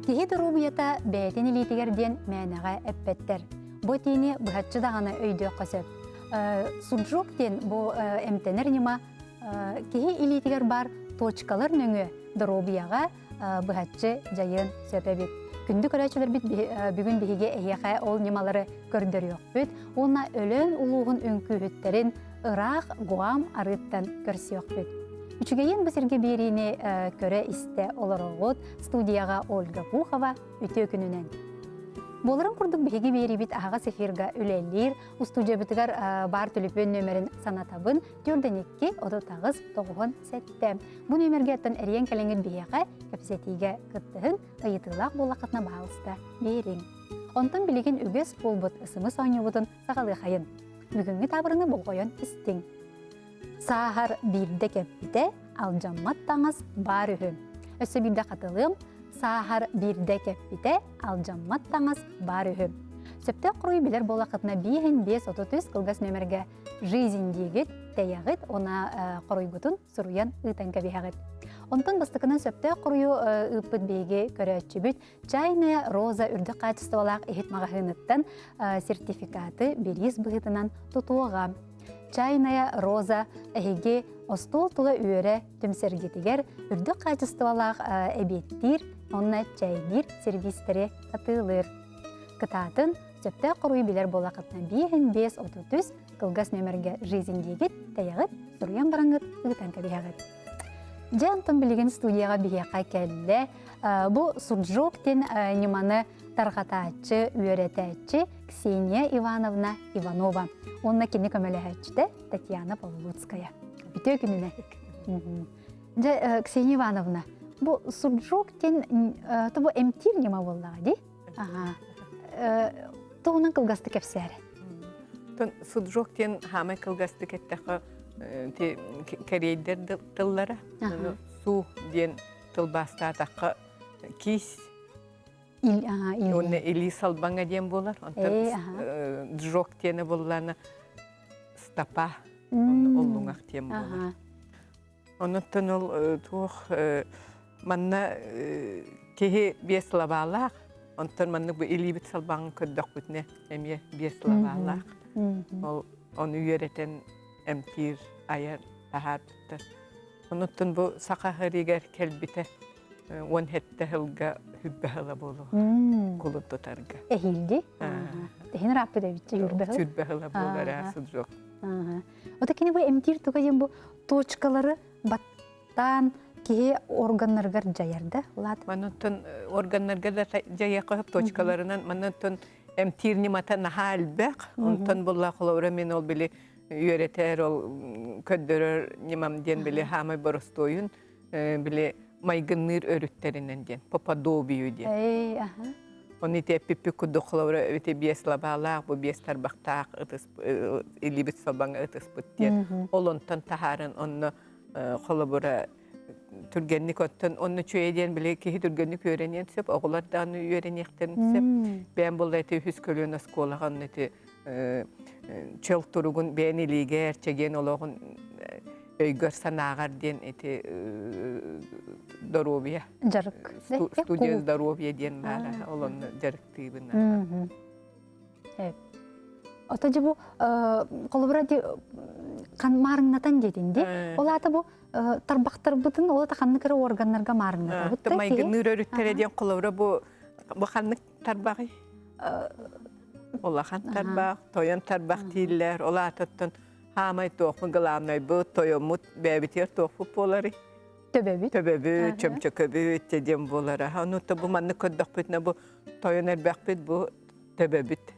Киһи доруобуйата бэйэтин илиитигэр диэн мээнэҕэ эппэттэр. Бу этиини быһаччы даҕаны өйдүөххэ сөп. Суджук диэн бу эмтэнэр ньыма киһи илиитигэр баар точкалар нөҥүө доруобуйаҕа быһаччы дьайыан сөп эбит. Күндү көрөөччүлэрбит бүгүн биһиги эһиэхэ ол ньымалары көрдөрүөхпүт уонна Өлөөн улууһун үҥкүүһүттэрин ыраах Гуам арыыттан көрсүөхпүт. Үчүгэйин бу сиргэ биэриини көрө-истэ олороҕут. Студияҕа Ольга Пухова үтүө күнүнэн. Буоларын курдук биһиги биэриибит аһаҕас эфирга үлэлиир. Устудьуйабытыгар баар төлөпүөн нүөмэрин санатабын. 42 38 97. Бу нүөмэргэ оттон эрийэн кэлэҥҥит биһиэхэ кэпсэтиигэ кыттыһын, ыйытыылаах буоллаххытына баһаалыста биэриҥ. Онтон билигин үгэс буолбут ысымыс оонньуубутун саҕалыахайын. Бүгүҥҥү таабырыны болҕойон истиҥ. Сааһар биирдэ кэппитэ, алдьаммат таҥас баар үһү. Өссө биирдэ хатылыам, сааһар биирдэ кэппитэ, алдьаммат таҥас баар үһү. Сөптөөх хоруйу билэр буоллаххытына биэһин 5 33 кылгас нүөмэргэ «Жизнь» диигит, тэйэҕит уонна хоруйгутун суруйан ыытан кэбиһэҕит. Онтон бастакынан сөптөөх хоруйу ыыппыт биһиги көрөөччүбүт Чайная роза үрдүк хаачыстыбалаах иһит маҕаһыыныттан сертификаты бириис быһыытынан тутуоҕа. Чайная роза эһиги остуол тула үөрэ түмсэргитигэр үрдүк хаачыстыбалаах эбиэттиир уонна чэйдиир сервистэри атыылыыр. Кытаатын, сөптөөх хоруйу билэр буоллаххытына биэһин 5 33 кылгас нүөмэргэ «Жизнь» диигит, тэйэҕит, суруйан бараҥҥыт ыытан кэбиһэҕит. Дьэ, онтон билигин студияҕа биһиэхэ кэллэ. Бу Суджок диэн ньыманы тарҕатааччы, үөрэтээччи Ксения Ивановна Иванова уонна кини көмөлөһөөччүтэ Татьяна Павлуцкая. Үтүө күнүнэн. Дьэ, Ксения Ивановна, бу суджок диэн бу эмтиир ньыма буоллаҕа дии? Аха. Туһунан кылгастык кэпсээрэ. Суджок диэн хаамай кылгастык эттэххэ кэриэйдэр тыллара. Су диэн тылбаастаатахха киис уонна илии салбаҥа диэн буолар. Онтон джок диэни буллаана стопа оллуҥах диэн буолар. Онуттан ол туох манна киһи биэс лабаалаах, онтон маннык бу илиибит салбаҥын көрдөхпүтүнэ эмиэ биэс лабаалаах. Ол ону үөрэтэн эмтиир, айар таһаарбыттар. Онуттан бу саха сиригэр кэлбитэ 17 сылга хүрбэ сыла буолуо кулун тутарга. Эһиилди. Тэһин ырааппыт эбит хүрбэ сыл. Хүрбэ сыла буолар суджок. Ото кини бу эмтиир туга диэн бу точкалары баттаан киһи органнарыгар дьайар да улаат. Маннаттан органнарга да дьайыахха сөп точкаларынан маннаттан эмтиир ньымата наһаа элбэх. Онтон булла холобура мин ол били үөрэтэр ол көрдөрөр ньымам диэн били хаамай боростуойун били майгынныыр өрүттэринэн диэн по подобию диэн. Оны ити эппиппит курдук холобура ити биэс лабаалаах, бу биэс тарбахтаах ытыс илиибит салбаҥа ытыспыт диэн. Ол онтон таһааран онно холобура түргэнник оттон онно үчүгэй диэн били киһи түргэнник үөрэниэн сөп, оҕолор даҕаны үөрэниэхтэрин сөп. Бэйэм буолла ити үһүс көлүөнэ оскуолаҕа онно ити чөл туругун бэйэн илиигэр, чэгиэн олоҕун өйгөр санааҕар диэн ити доруобуйа дьарык студия здоровья диэн баара ол онно дьарыктыыбын. Ото дьэ бу холобура ди хан маарыҥнатан диэтин ди ол аата бу тарбахтарбытын ол ата ханнык эрэ органнарга маарыҥнатабыт майгынныыр өрүттэрэ диэн холобура бу бу ханнык тарбаҕый улахан тарбах тойон тарбах дииллэр ол аатыттан хаамай туохпут главнайбыт тойоммут бэйэбитигэр туохпут буоларый төбөбүт төбөбүт чөмчөкөбүт диэн буолара ону бу маннык көрдөхпүтүнэ бу тойон эрбэхпит бу төбөбүт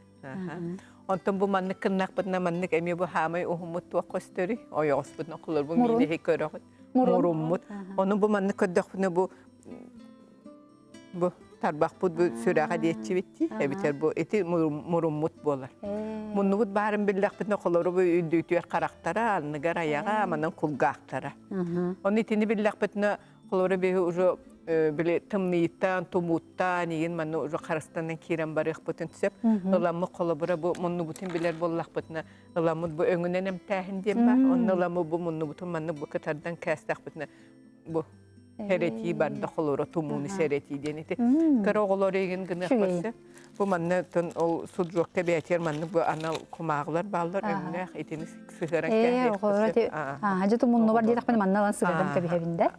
онтон бу маннык кыннахпытына маннык эмиэ бу хаамай уһуммут туох көстөрүй ойоҕоспутун холор бу миинэһи көрөҕүт муруммут ону бу маннык көрдөхпүнэ бу Бу тарбахпыт бу сүрэҕэ диэччибит дии, эбэтэр бу ити муруммут буолар. Муннубут баарын биллэхпитинэ холору бу үрдүтүөр харахтара, анныгар айаҕа, манан кулгаахтара. Ону итини биллэхпитинэ холору биһи уже били тымныйыттан, тумууттан, игин манна уже харыстанан киирэн барыахпытын сөп. Ыламмыт холобура бу муннубутун билэр буоллахпытына, ыламмыт бу өҥүнэн эмтээһин диэн бар. Онно ыламмыт бу муннубутун маннык бу кытардан кээстэхпитинэ бу. Сэрэтии барда холоро тумууну сэрэтии диэн ити. Кыра оҕолор эгин гыныах көрсө. Бу манна тон ол суджуокка бээтиэр маннык бу анал кумааҕылар бааллар өҥнөөх итини сыһыаран кээһиэх. Аа, дьэ тумуннубар диэтэхпинэ манна ылан сыһыаран кэбиһэбин да.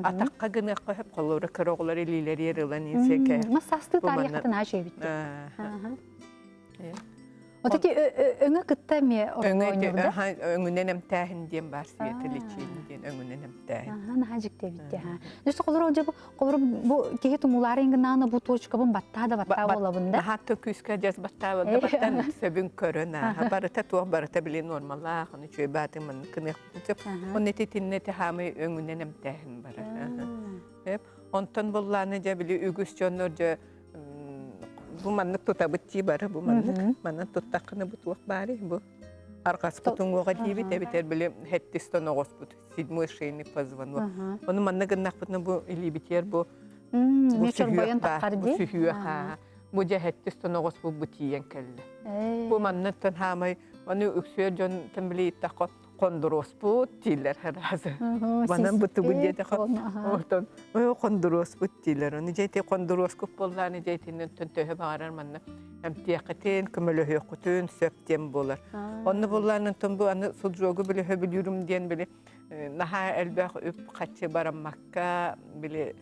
Атахха гыныахха хөп холоро кыра оҕолор илиилэри ылан инсиэкэ. Массаастыы таарыйахтын аа үчүгэйбит. Вот эти өҥө кытта эмиэ оонньуурда. Өҥүнэн эмтээһин диэн баар светолечение диэн өҥүнэн эмтээһин. Аха, наһаа дьикти эбит дии. Дьэ, холоро дьэ бу холоро бу киһи тумулаары ингинаана бу точкабын баттаа да баттаа буолабын да. Наһаа күүскэ дьэс баттаа да баттан сөбүн көрөн ааха барыта туох барыта били нормалаах, ону үчүгэй баатын маннык кыныахпытын сөп. Онно итиннэ хаамый өҥүнэн эмтээһин барар. Онтон буллааны дьэ били үгүс дьоннор дьэ бу маннык тутабыт дии бары бу маннык манан туттаххына бу туох баарый бу арҕаспыт уҥуоҕа диибит эбэтэр били хэттис тоноҕоспут седьмой шейный позвонок ону манна гыннахпытына бу илиибитигэр бу бу сүһүөх баар бу сүһүөх бу дьэ хэттис тоноҕос бу бу тиийэн кэллэ бу манныттан хаамай аны үксүөр дьон били иттахха хондуруоспут дииллэр араас. Манан бу тугу диэтэхэ отон хондуруоспут дииллэр. Ону дьэ ити хондуруоскут буоллааны дьэ итинэн төһө баҕарар манна эмтиэххитин, көмөлөһүөххүтүн сөп диэн буолар. Онно буоллаан онтон бу аны суджуогу били хөбүлүүрүм диэн били наһаа элбэх үп хаччы бараммакка били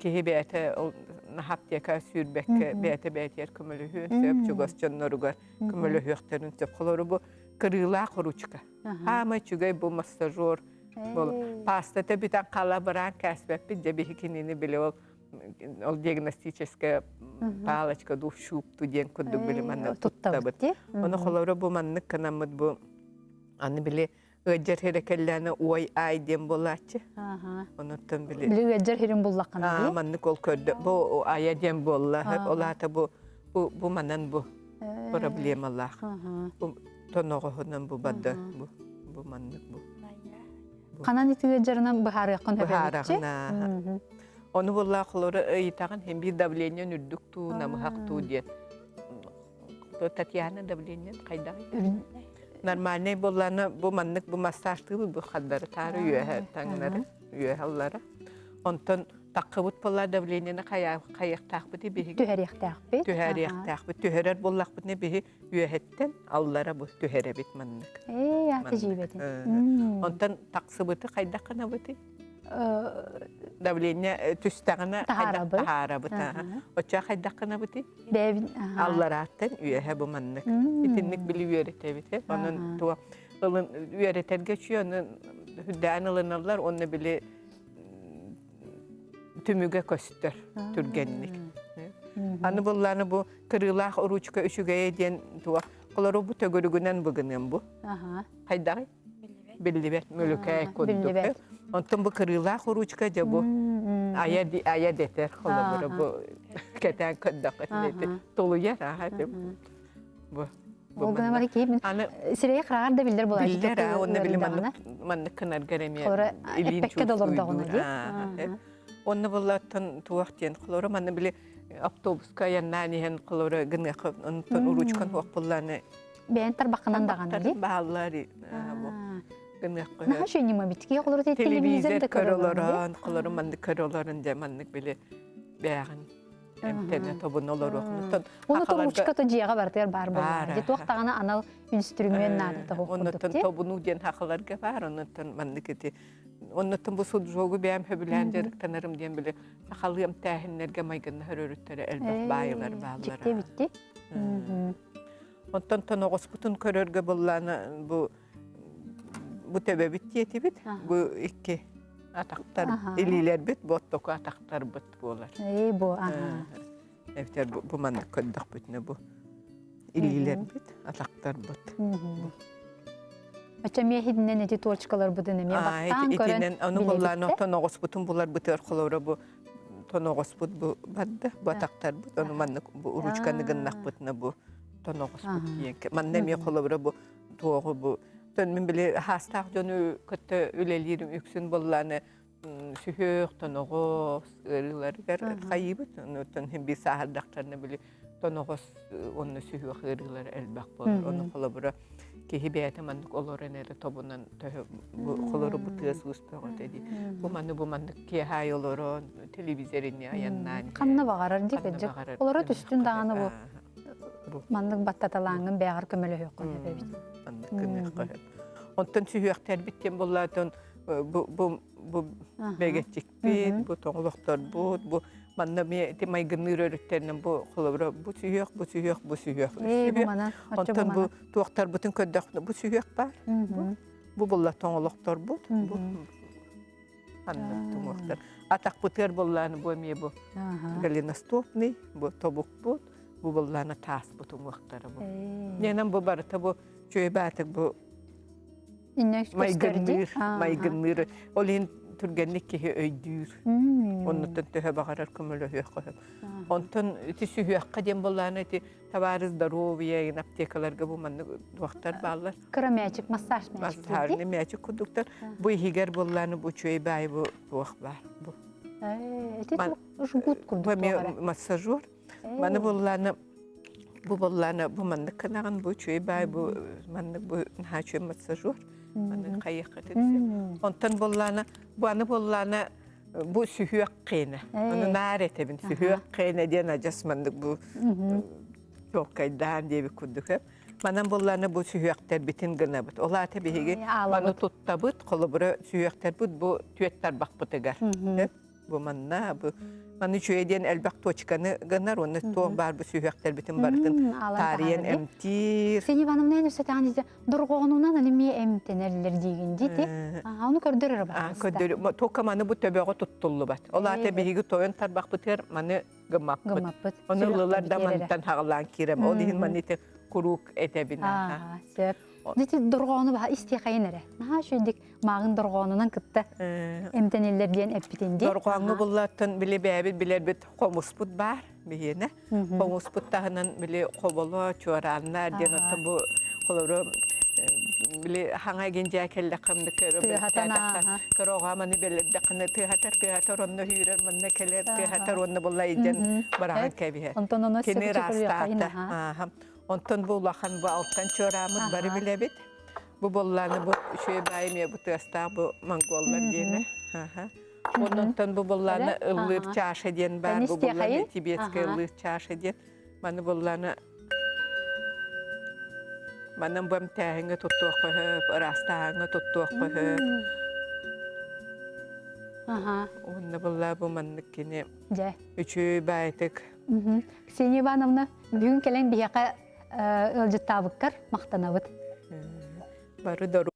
киһи бэйэтэ ол наһаа аптека сүүрбэккэ бэйэтэ бэйэтигэр көмөлөһүөн сөп чугас дьонноругар көмөлөһүөхтэрин сөп. Холобур бу кырыылаах ручка. Хаамай үчүгэй бу массажер. Бол пастата бүтэн хала бараан кээспэппит дьэ биһи кинини били ол ол диагностическая палочка ду щупту диэн курдук били манна туттабыт. Ону холоро бу маннык кынаммыт бу аны били ыадьар хире кэллээнэ ой ай диэн буолааччы. Онуттан били Били ыадьар хирин буллаххына маннык ол көрдө бу ая диэн буолла. Ол аата бу бу бу манан бу проблемалаах. Бу тоноҕоһунан бу бада бу бу маннык бу. Ханан итигэ дьарынан быһаарыаххын Быһаарахына. Ону буоллаах холору ыйытаҕын хин биир давление үрдүк туу, намыһах туу диэн. Татьяна давление хайдах? Нормальный буоллаана бу маннык бу массажтыыбыт бу хаддары таары үөһэ таҥнары үөһэ аллара. Онтон Таххыбыт буолла давлениены хайыахтаахпыт биһиги. Түһэриэхтээхпит. Түһэриэхтээхпит. Түһэрэр буоллахпытына биһи үөһэттэн аллара бу түһэрэбит маннык. Ээ, аты жиибэтин. Онтон тахсыбыты хайдах гынабытый? Давление түстэҕинэ хайдах таһаарабыт. Оччо хайдах гынабытый? Алларааттан үөһэ бу маннык. Итинник били үөрэтэбит. Онон туо ылын үөрэтэргэ үчү оны үрдээн ылыналлар онно били түмүгэ көстөр түргэнник. Аны буллааны бу кырыылаах ручка үчүгэйэ диэн туох холору бу төгүрүгүнэн быгыныам бу. Хайдаҕый? Биллибэт мүлүкээй курдук. Онтон бу кырыылаах ручка дьэ бу айа айа дэтэр холобура бу кэтээн көрдөххө тулуйар аха бу Ол гынан баран киһи мин сирэйи хараҕар да биллэр буолааччы. Биллэр аа уонна били маннык маннык кынарга эмиэ илиин эппэккэ да олордоҕуна дии. Онно буллаттан туох диэн холоро манна били автобуска айаннаан иһэн холоро гыныахха онтон уручкан хуох буллааны бэйэн тарбаххынан даҕаны дии. Бааллар гыныахха. Наһаа шөнньүмэ бит киһи холоро телевизор да көрө олорон холоро маннык көрө олорон дьэ маннык били бээҕин эмтэнэ тобун олоруохнуттан Уну туручка то дьиэҕэ барытыгар баар буоллаҕа. Дьэ туох даҕаны анал инструмент наада тоһуох Оннуттан тобунуу диэн хахаларга баар, оннуттан маннык ити оннуттан бу суджогу бэйэм хөбүлээн дьарыктанарым диэн били сахалыы эмтээһиннэргэ майгыннаһар өрүттэрэ элбэх баайылар бааллара. Дьикти битти. Онтон тоноҕоспутун көрөргө буллаана бу бу төбөбүт диэтибит, бу икки атахтар илиилэрбит, бу оттоку атахтарбыт буолар. Ээ бу Эбэтэр бу маннык көрдөхпүтүнэ бу илиилэрбит, атахтарбыт. Оччо эмиэ иһитинэн ити точкаларбытын эмиэ баттаан көрөн итинэн ону буллаан тоноҕоспутун буларбытыгар холобура бу тоноҕоспут бу барда, бу атахтарбыт, ону маннык бу ручканы гыннахпытына бу тоноҕоспут диэн. Манна эмиэ холобура бу туоҕу бу мин били хаастаах дьону кытта үлэлиирим үксүн буоллааны сүһүөх тоноҕос ыарыыларыгар хайыыбыт онтон биир сааһырдахтарына били тоноҕос уонна сүһүөх ыарыылара элбэх буолар ону холобура Киһи бэйэтэ маннык олорон эрэ тобунан төһө холору бу тыас уус бөҕөтө дии. Бу маны бу маннык киэһэ олорон телевизорини айаннаан. Ханна баҕарар дии кырдьык. Олоро түстүн даҕаны бу. Маннык баттаталааҥҥын бэйэҕэр көмөлөһүөххүн сөп эбит. Маннык гыныахха сөп. Онтон сүһүөхтэрбит диэн буоллаатон бу бу бу бэгэччикпит, бу тоҥолохторбут, бу манна эмиэ ити майгынныыр өрүттэринэн бу холобура бу сүһүөх, бу сүһүөх, бу сүһүөх. Онтон бу туохтарбытын көрдөхпүнэ бу сүһүөх баар. Бу булла тоҥолохторбут, бу ханнык туҥуохтар. Атахпытыгар буоллааны бу эмиэ бу голеностопный, бу тобукпут, бу буоллаана тааспыт уҥуохтара бу. Ненан бу барыта бу чүөй баатык бу майгынныыр, майгынныыр. Ол иһин түргэнник киһи өйдүүр. Оннуттан төһө баҕарар көмөлөһүөххэ сөп. Онтон ити сүһүөххэ диэн буоллаана ити товары здоровья аптекаларга бу маннык туохтар бааллар. Кыра мээчик, массаж мээчик. Массажный мээчик курдуктар. Бу иһигэр буоллааны бу үчүгэй баай бу туох баар. Бу. Ити жгут курдук. Бу эмиэ массажер. Маны буоллааны бу буоллааны бу маннык кынаҕын бу үчүгэй баай бу маннык бу наһаа үчүгэй массажер. Маны хайыаххытын сөп. Онтон буоллаана бу аны буоллаана бу сүһүөх киэнэ. Ону наар этэбин сүһүөх киэнэ диэн адьас маннык бу чуолкайдаан диэбит курдук. Манан буоллаана бу сүһүөхтэрбитин гынабыт. Ол аата биһиги маны туттабыт, холобура сүһүөхтэрбит бу түөт тарбахпытыгар. Бу манна бу маны үчүгэй диэн элбэх точканы гынар уонна туох баар бу сүһүөхтэрбитин барытын таарыйан эмтиир. Ксения Ивановна эн өссө таҕан дии дорҕоонунан эмиэ эмтэнэллэр диигин дии Ону көрдөрөр баҕаста. Көрдөр только маны бу төбөҕө туттуллубат. Ол аата биһиги тойон тарбахпытыгар маны гыммаппыт. Ону ылылар да мантан хаҕылаан киирэм. Ол иһин маны ити куруук этэбин. Сөп. Дити дорҕоону баха истиэхэйин эрэ. Наһаа үчүгдик мааҕын дорҕоонунан кытта эмтэниллэр диэн эппитин дии. Дорҕооҥҥо буллаттан били бэйэбит билэрбит хомуспут баар биһиэнэ. Хомуспут таһынан били хоболо, чуорааннар диэн оттон бу холору били хаҥа эгин дьээ кэллэххэ көрө маны белердэххинэ тыаһатар тыаһатар онно сүүрэр манна кэлэр тыаһатар уонна булла иден бараҕан кэбиһэр. Кини ыраастаата. Онтон бу улахан бу алтан чуорааммыт бары билэбит. Бу боллааны бу үчүгэй баайым бу тыастаах бу монголлар диэни. Оннонтон бу боллааны ыллыыр чаша диэн баар. Бу боллааны тибетскэй ыллыыр чаша диэн. Маны боллааны манан бу эмтээһиҥҥэ туттуохха сөп, ыраастааһыҥҥа туттуохха сөп. Уонна боллаа бу маннык кини үчүгэй баайтык. Ксения Ивановна, бүгүн кэлэн биһиэхэ ыалдьыттаабыккар махтанабыт. Бары дору.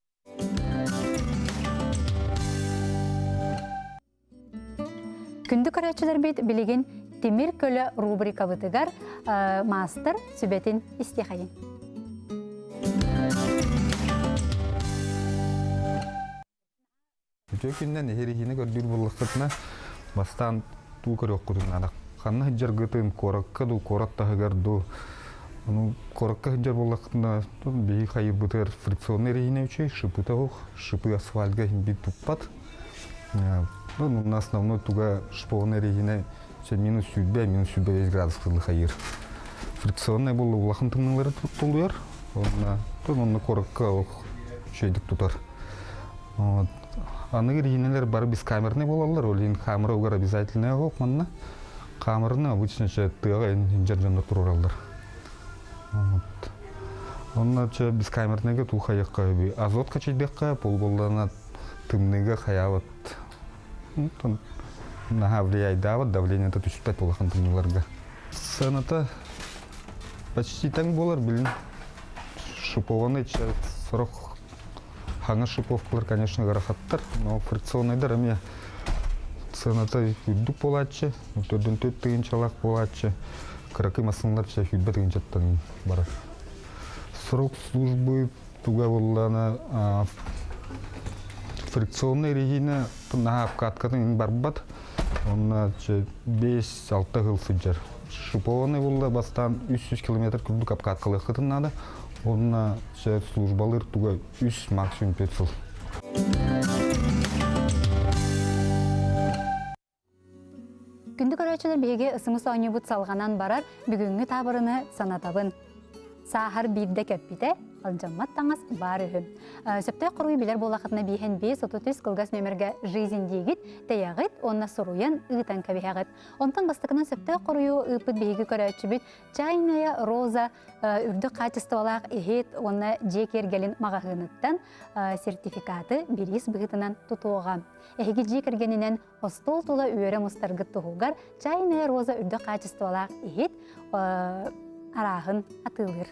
Күндү көрөөччүлэрбит билигин Тимир көлө рубрикабытыгар маастар сүбэтин истиэхэйин. Үтүө күннэн эһириһиини көрдүүр буоллаххытына, бастаан туу көрүөххүтүн наада. Ханна сылдьаргытын, куоракка дуу, куорат таһыгар дуу, ону куоракка сылдьар буоллаххытына, биһиги хайырбытыгар фрикционный эрэһиинэ үчүгэй, шипыта суох, шипы асфальтга иһин биир туппат. Ну, у основной туга шипованный эрэһиинэ минус 100, минус 105 градус кылы хайыр. Фрикционный буолла улахан тымныылары тулуйар, онно, онно куоракка үчүгэйдик тутар. Вот. Аныгы регионалар бары бескамерный буолаллар, ол иһин камера угар обязательно суох манна. Камераны обычно тыаҕа инжер дьоннор туруораллар. Вот. Онно бескамерныйга туу хайыахха үбү. Азот качайдыахха, полболлана тымныыга хайаабат. Наһаа влияйдаабат, давлениета түспэт улахан тымныыларга. Сыаната почти таҥ буолар, билин шипованный сорох Хаҥас шиповкалар, конечно, ыарахаттар, но фрикционнайдар эмиэ сыаната үрдүк буолааччы, төрдүн төрт тыһыынчалаах буолааччы, кыракый массыыналар сүүрбэ тыһыынчаттан барар. Срок службы туга буоллаҕына фрикционный резина наһаа обкаткатын барбат, онно 5-6 сыл сылдьар. Шипованный буолла бастаан 300 километр курдук обкаткалыаххытын наада, онно службалыыр туга үс максимум 5 сыл. Күндү көрөөччүлэр биһиги ысымыс оонньуубут салҕанан барар бүгүҥҥү таабырыны санатабын. Саахар биирдэ кэппитэ, алдьаммат таҥас баар үһү. Сөптөөх хоруйу билэр буоллаххытына бииһэн 5 33 кылгас нүөмэргэ «Жизнь» диигит, тэйэҕит уонна суруйан ыытан кэбиһэҕит. Онтон бастакынан сөптөөх хоруйу ыыппыт биһиги көрөөччүбүт Чайная роза үрдүк хаачыстыбалаах иһит уонна дьиэ киэргэлин маҕаһыыныттан сертификаты бириис быһыытынан тутуоҕа. Эһиги дьиэ кэргэнинэн остуол тула үөрэ мустаргыт туһугар Чайная роза үрдүк хаачыстыбалаах иһит арааһын атыылыыр.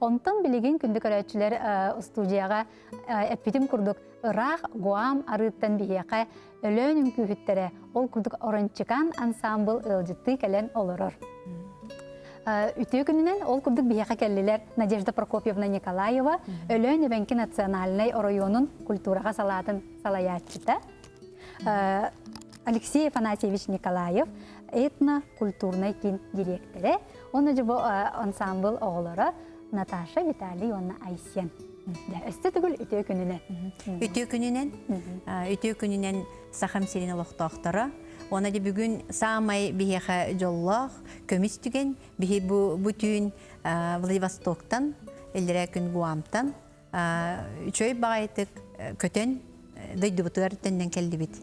Онтон билигин күндү көрөөччүлэр устуудьуйаҕа эппитим курдук ыраах Гуам арыыттан биһиэхэ Өлөөн үҥкүүһүттэрэ ол курдук Орончикан ансаамбыл ыалдьыттыы кэлэн олорор. Үтүө күнүнэн ол курдук биһиэхэ кэллилэр Надежда Прокопьевна Николаева, Өлөөн эбэҥки национальнай оройуонун культураҕа салаатын салайааччыта, Алексей Афанасьевич Николаев, этно-культурнай киин дириэктэрэ, уонна дьэ бу ансаамбыл оҕолоро Наташа, Виталий уонна Айсен. Өссө төгүл үтүө күнүнэн. Үтүө күнүнэн. Үтүө күнүнэн Сахам сирин олохтоохторо. Уонна де бүгүн саамай биһиэхэ дьоллоох көмүс түгэн биһи бу, бу түүн Владивостоктан, иллэрээ күн Гуамтан үчүгэй баҕайытык көтөн дойдубутугар төннөн кэллибит.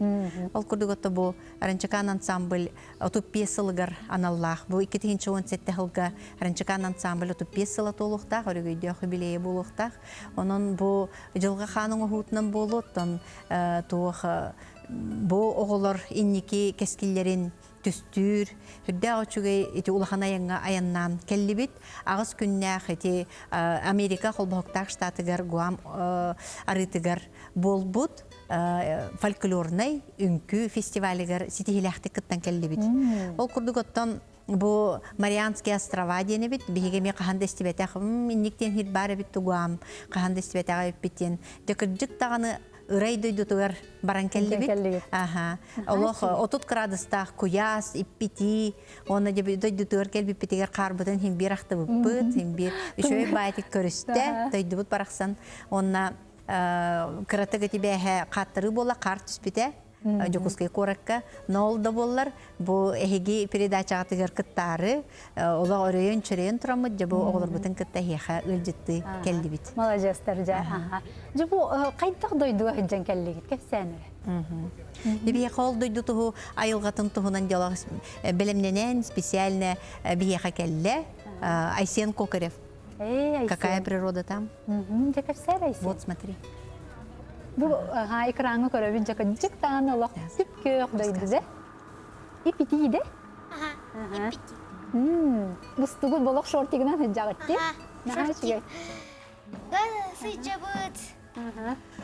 Ол курдук ото бу Аранчакан ансамбль 35 сылыгар аналлаах. Бу 2017 сылга Аранчакан ансамбль 35 сыла туолуохтаах, өрөгөйдөөх юбилейа буолуохтаах. Онон бу дьылҕа хаан оҥоһуутунан буолуо, оттон туох бу оҕолор инники кэскиллэрин түстүүр, үрдээх үчүгэй ити улахан айаҥҥа айаннаан кэллибит. Аҕыс күннээх ити Америка холбоһуктаах штатыгар Гуам арыытыгар буолбут фольклорнай үҥкүү фестивалыгар ситиһиилээхтик кыттан кэллибит. Ол курдук оттон бу Марианские острова диэн эбит. Биһиги эмиэ хаһан да истибэтэх, инник диэн хит баар эбит тугуам, хаһан да истибэтэх эбиппит диэн. Дьэ кырдьык даҕаны ырай дойдутугар баран кэллибит. Аха. Олох 30 градустаах куйаас, иппитии, уонна дойдутугар кэлбиппитигэр хаарбытын хин биир ахтыбыппыт, хин биир үчүгэй баайтык көрүстэ, дойдубут барахсан. Уонна кыратык итибээһэ хааттарыы буола хаар түспүтэ Дьокуускай куоракка. Но ол да буоллар, бу эһиги передачаҕытыгар кыттаары, олох өрөйөн-чөрөйөн тураммыт, дьэ бу оҕолорбутун кытта эһиэхэ ыалдьыттыы кэллибит. Маладьыастар дьэ. Дьэ бу хайдах дойдуга сылдьан кэллигит кэпсээн эрэ. Биһиэхэ ол дойду туһу айылҕатын туһунан дьолох бэлэмнэнэн специально биһиэхэ кэллэ Айсен Кокарев. Какая природа там? Дьэ кэпсээр Айсен. Вот смотри. Бу экраҥҥа көрөбүт дьэ кырдьык даҕаны олох күп-күөх дойду дэ. Ипитии дэ? Аха, ипитии. Бустугут болох шортигынан сылдьаҕыт дии? Наһаа үчүгэй. Сылдьабыт.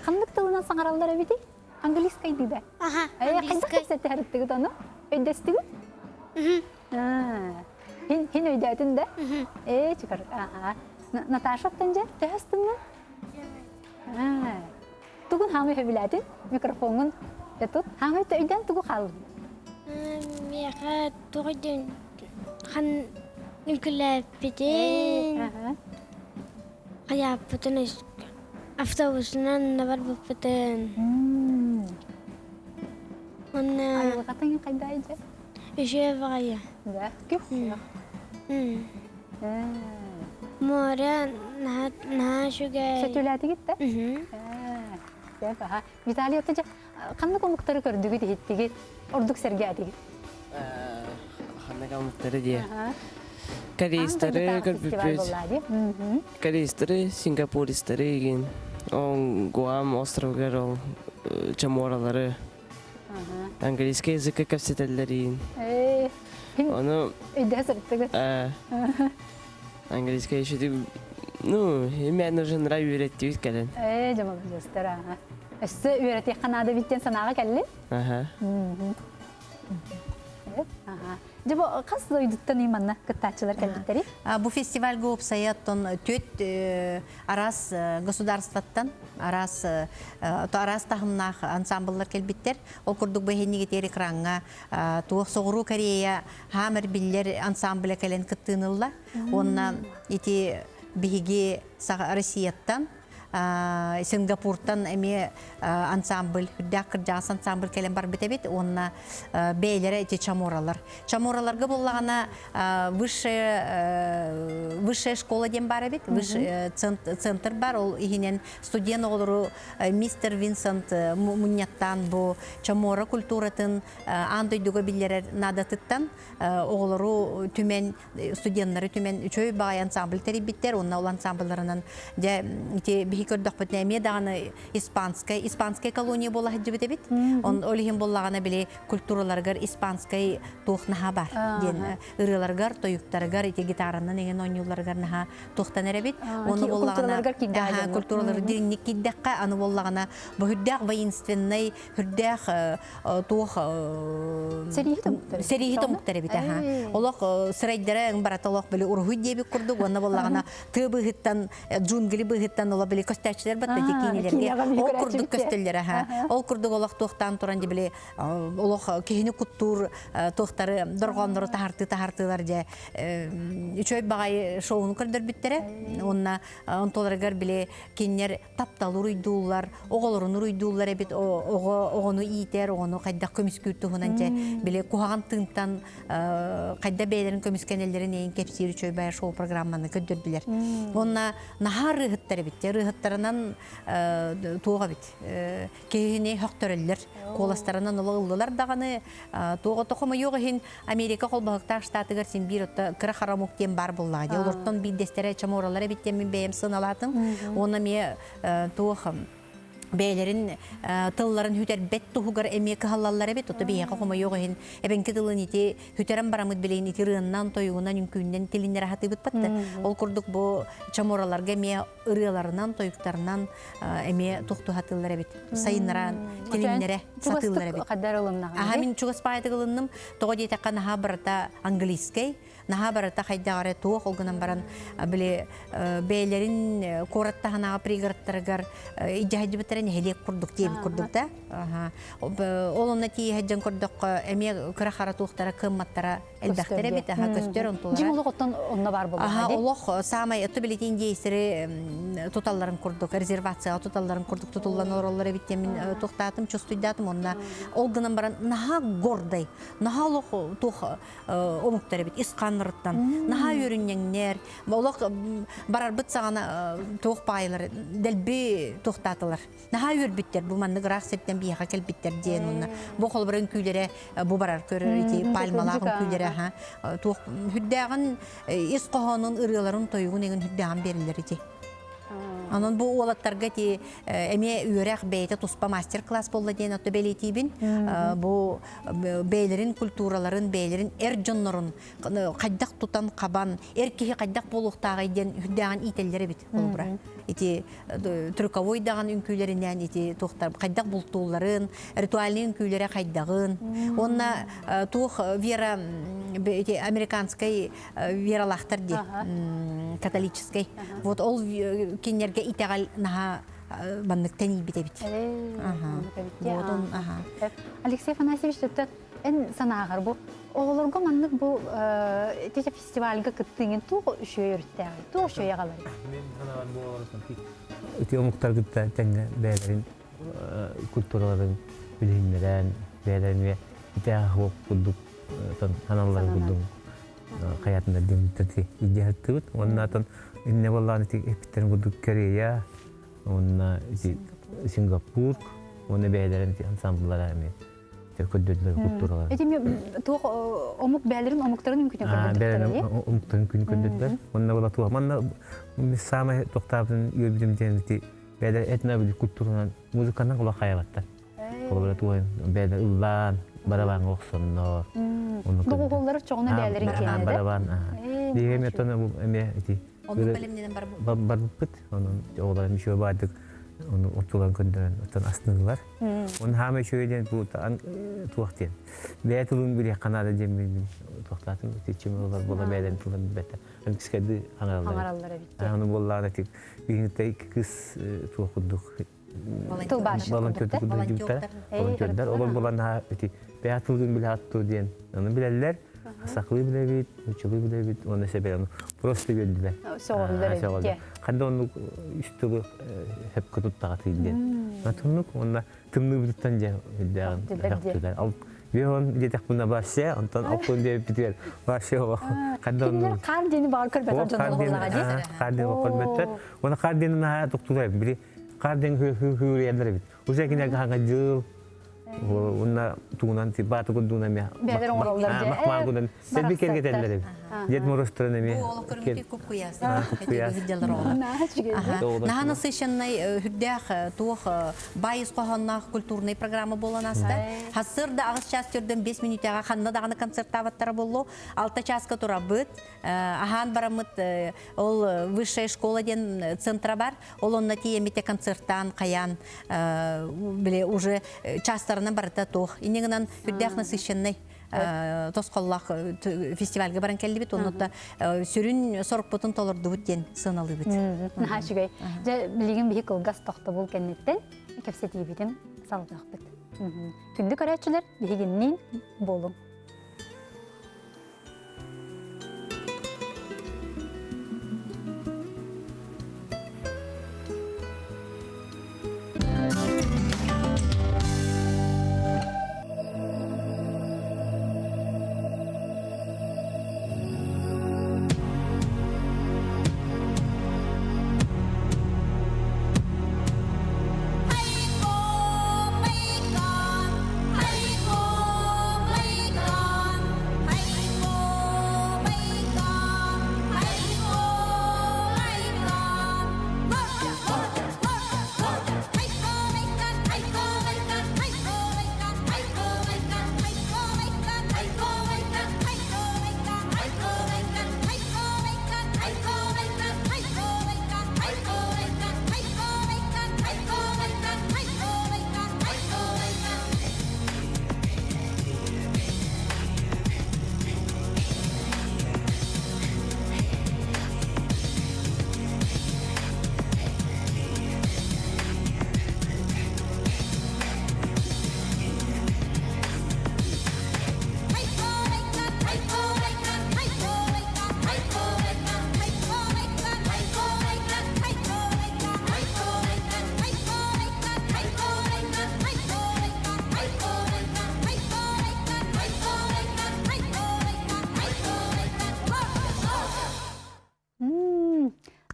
Ханнык тылынан саҥараллар эбитий? Английскайдыы да? Аха, английскай. Хайдах кэпсэтиһэртигит ону? Өйдөстүгүт? Хин, хин өйдөөтүн да? Ээ, чыкар. Аха. Наташа оттон дьэ, төһө астынна? Тугун хаамай сөбүлээтин? Микрофоҥҥун тут. Хаамай өйдөөн тугу хааллын? Миэхэ тугу өйдөөн хан үҥкүлээппитин, хайааппытын автобусунан барбыппытын. Уонна Айылҕатын хайда дьэ? Үчүгэй баҕайы. Да, күх-күөх. Море наһаа наһаа үчүгэй. Сөтүөлээтигит да? Сөп, аха. Виталий, ото дьэ, ханнык омуктары көрдүгүт, иһиттигит, ордук сэргээтигит? Ханнык омуктары диye. Корейстары көрбүппүт. Корейстары, сингапуристары игин. Он Гуам островыгар ол чаморалары Английский языкка кэпсэтэллэриин. Ону Өйдөһө сырыттыгыт. Английский еще ну, именно уже нра үөрэттибит кэлэн. Ээ, дьэ маладьыастар, аха. Өссө үөрэтиэххэ наада эбит диэн санааҕа кэллин? Аха. Аха. Дьэ бу хас дойдуттан манна кыттааччылар кэлбиттэрий? Бу фестивальга уопсайа оттон түөрт араас государствоттан араас араас таһымнаах ансамбллар кэлбиттэр. Ол курдук бу иһиннигитиэр экраҥҥа туох Соҕуруу Корея хаамар биллэр ансамбля кэлэн кыттыынылла. Уонна ити биһиги Россияттан. Сингапуртан эмиэ ансамбль, үрдээх кырдьаҕас ансамбль кэлэн барбыт эбит уонна бэйэлэрэ ити чаморалар. Чамораларга буоллаҕына высшая высшая школа диэн баар эбит, центр бар, ол иһинэн студент оҕолору мистер Винсент мунньаттаан бу чамора культуратын аан дойдуга биллэрэр наадатыттан оҕолору түмэн студеннары түмэн үчүгэй баҕайы ансамбль тэрийбиттэр уонна ол ансамблларынан дьэ ити биһи көрдөхпүтүнэ эмиэ даҕаны испанскай испанскай колония буола сылдьыбыт эбит он ол иһин буоллаҕына били культураларыгар испанскай туох наһаа бар диэн ырыаларыгар тойуктарыгар ити гитаранан эҥин оонньуулларыгар наһаа туохтан эрэбит уонна буоллаҕына культуралары дириҥник киирдэххэ аны буоллаҕына бу үрдээх воинственнай үрдээх туох сэрииһит омуктар эбит аха олох сырайдара барата олох били уруһуй диэбит курдук уонна буоллаҕына тыа быыһыттан джунгли быыһыттан олох били көстөөччүлэр батта ити киинилэргэ ол курдук көстөллөр аха ол курдук олох туохтаан туран били олох киһини куттуур туохтары дорҕооннору таһартыы таһартыылар дьэ үчүгэй баҕайы шоуну көрдөрбүттэрэ уонна онтуларыгар били кинилэр таптал уруйдууллар, оҕолорун уруйдууллар эбит, оҕо оҕону иитэр, оҕону хайдах көмүскүүр туһунан дьэ били куһаҕан тыынтан хайда бэйэлэрин көмүскэнэллэрин эйин кэпсиир үчүгэй баайа шоу программаны көрдөрдүлэр. Уонна наһаа ырыаһыттар эбит, ырыаһыттарынан туох эбит, киһини хөхтөрөллөр, куоластарынан ыла ыллылар даҕаны туоҕа хомойуох иһин Америка холбоһуктаах штатыгар син биир отто кыра харамук диэн баар буоллаҕа дии. Олортон биирдэстэрэ чаморалар эбит диэн мин бэйэм сыаналаатым. Уонна эмиэ туох бэйэлэрин тылларын хүтэрбэт туһугар эмиэ кыһаллаллар эбит. Ото биһиэхэ хомойуох иһин эбэҥки тылын ити хүтэрэн бараммыт билигин ити ырыаннан, тойугунан, үҥкүүннэн тилиннэрэ сатыыбыт батта. Ол курдук бу чамораларга эмиэ ырыаларынан, тойуктарынан эмиэ туохтуһатыллар эбит. Сайыннаран тилиннэрэ сатыыллар эбит. Хаддар ылыннаҕын. Аха мин чугас паайтык ылынным. Тоҕо диэтэххэ наһаа барыта английскай, наһаа барыта хайдах эрэ туох ол гынан баран били бэйэлэрин куорат таһынааҕы пригородтарыгар идьаһайдыбыттара нэһилиэк курдук диэбит курдук да. Ол онно тиийэ көрдөххө эмиэ кыра-хара туохтара кыамматтара элбэхтэр эбит аха көстөр онтулара Дьиҥ олох оттон онно баар буолла Аха олох саамай өттө билити индейцери туталларын курдук резервацияҕа туталларын курдук тутуллан олороллор эбит диэн мин туохтаатым чувствуйдаатым онно ол гынан баран наһаа гордай наһаа олох туох омуктар эбит ис хааннарыттан наһаа үөрүнньэҥнэр олох барарбыт саҕана туох паайылар дэлби туохтаатылар Наһаа үөрбүттэр бу маннык ыраах сиртэн биһиэхэ кэлбиттэр диэн уонна бу холобура үҥкүүлэрэ бу барар көрөр ити пальмалаах үҥкүүлэрэ аха туох хүрдээҕин ис хоһоонун ырыаларын тойугун эҥин хүрдээҕин биэрэллэр ити. Онон бу уолаттарга ити эмиэ үөрэх бэйэтэ туспа мастер-класс буолла диэн отто бэлиэтиибин. Бу бэйэлэрин культураларын, бэйэлэрин эр дьоннорун хайдах тутан хабан, эр киһи хайдах буолуохтааҕый диэн хүрдээҕин иитэллэр эбит холобура. Ити трюковой даҕаны үҥкүүлэринэн ити туохтар хайдах бултуулларын, ритуальный үҥкүүлэрэ хайдаҕын. Уонна туох вера ити американскай вералаахтар дии, католическай. Вот ол кинилэргэ итэҕэл наһаа маннык тэнийбит эбит. Вот он, ага. Алексей Афанасьевич, эн санааҕар бу оҕолорго маннык бу ити фестивальга кыттыыҥын туох үчүгэй өрүттээҕий, туох үчүгэй аҕаларый? Мин санаабар бу оҕолор ити омуктар кытта тэҥҥэ бэйэлэрин культураларын билиһиннэрэн, бэйэлэрин итээх курдук саналларын курдук хайатында диэн идеяттыбыт. Уонна атын инне боллаан ити эппиттерин курдук Корея, уонна ити Сингапур, уонна бэйэлэрин ити ансамбллара эмиэ көрдөрдүлэр культуралар. Эти туох омук бээлэрин омуктарын үҥкүтүн көрдөрдүлэр. Бээлэрин омуктарын үҥкүтүн көрдөрдүлэр. Онно була туох манна саамай тохтаабытын үөрбүтүм диэн ити бээлэр этно культуранан музыканан олох хайабаттар. Холобура туох бээлэр ыллаан барабааҥҥа охсоннор. Доҕуһуоллары чоҕуна бээлэрин киэнэ Барабан. Биһиги эмиэ эмиэ ити Оннук бэлэмнэнэн барбыппыт. Онон оҕолор эмиэ баардык ону ортолорун көрдөрөн оттон астынылар. Оны хаама үчүгэй диэн бу туох диэн. Бэйэ тылын билиэххэ наада диэн мин туохтаатым итиччим олор буола бэйэлэрин тылын билбэттэр. Английскайды аҥараллар. Аҥараллар эбит. Аны буоллаҕына ити биһиги кыыс туох курдук Тылбаасчыт волонтердар волонтердар олор булан ити бэйэ тылын билэхаттуу диэн ону билэллэр сахалыы билэбит нууччалыы билэбит уонна сэбэ ону просто үөрдүлэр Сөҕөллөр эбит. Ханна оннук үс тылы сөпкө туттаҕатый диэн. Оннук уонна тымныыбытыттан дьэ үрдээҕин өхтүлэр. Ал биһон диэтэхпинэ вообще, онтон алпын диэбиппитигэр вообще ханна оннук. Хаар диэни баҕар көрбөтөр дьоннор буоллаҕа дии. Хаар диэни көрбөттөр. Уонна хаар диэни наһаа тохтуулар били хаар диэн хүүрүйэллэр эбит. Уже кинилэргэ хаҥа дьыл уонна тугунан бааты курдугунан эмиэ Бэйэлэр оҥороллор дьэ. махмаан Сэлби кэргэтэллэр эбит. Дед Морозтарын эмиэ. Бу олох көрүҥү купкуйас. Наһаа насыщенный үрдээх туох баай ис хоһоонноох культурный программа буолан аста. Хассыр да аҕыс час төрдөн 5 мүнүүтэҕэ ханна даҕаны концерттаабаттара буоллу. Алта чааска турабыт. Аһаан бараммыт ол высшая школа диэн центра бар. Ол онно тиийэммитэ концерттаан хайаан били уже частарынан барыта туох. Инньэ гынан үрдээх насыщенный тосхоллоох фестивальга баран кэллибит оннута сүрүн сорукпутун толордубут диэн сыаналыыбыт. Наһаа үчүгэй. Дьэ билигин биһи кылгас тохтобул кэнниттэн кэпсэтиибитин салгыахпыт. Күндү көрөөччүлэр биһигинниин буолуҥ.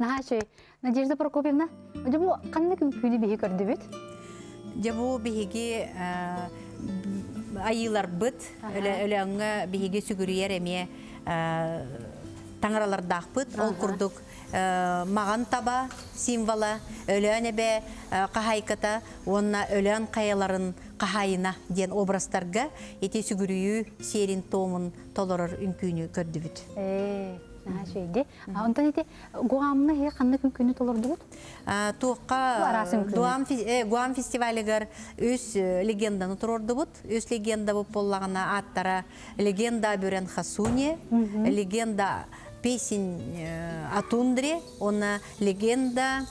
Наһаа үчүгэй. Надежда Прокопьевна, дьэ бу ханнык үҥкүүнү биһи көрдүбүт? Дьэ бу биһиги айыыларбыт өлөөҥҥө биһиги сүгүрүйэр эмиэ таҥаралардаахпыт. Ол курдук маҕан таба символа, Өлөөн эбэ хаһаайката уонна Өлөөн хайаларын хаһаайына диэн образтарга ити сүгүрүйүү сиэрин-туомун толорор үҥкүүнү көрдүбүт. Ээ, наһаа үчүгэй Онтон ити Гуамҥа иһи ханнык үҥкүүнү толордугут? Туохха Гуам фестивалыгар үс легенданы туруордубут. Үс легенда буоллаҕына ааттара Легенда о Бюрен Хасуне, Легенда песень о тундре, уонна Легенда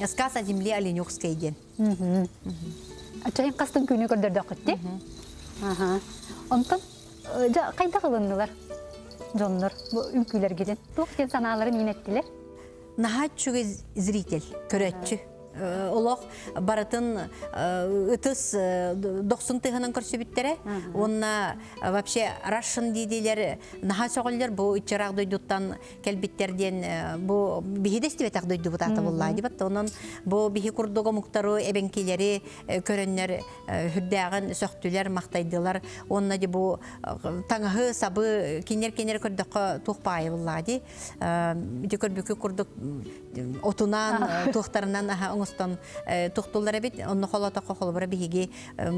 сказ о земле Оленёкской диэн. Чайын хастын күнү көрдөрдөххүт дии? Онтон дьэ хайдах ылыннылар дьоннор бу үҥкүүлэргитин? Туох диэн санааларын иинэттилэр? Наһаа үчүгэй зритель, көрөөччү. Олох барытын ытыс дохсун тыһынан көрсүбүттэрэ. Уонна вообще Russian диидилэр наһаа сөҕөллөр бу ыччараах дойдуттан кэлбиттэр диэн бу биһи да истибэтэх дойдубут аата буоллаа дибат. Онон бу биһи курдук омуктары эбэҥкилэри көрөннөр үрдээҕин сөхтүлэр, махтайдылар. Уонна ди бу таҥаһы, сабы кинер-кинер көрдөххө туох баайы буллаа ди. Ити көрбүкү курдук отунан, туохтарынан аха оҥостон тухтуллар эбит. Онно холотоххо холобура биһиги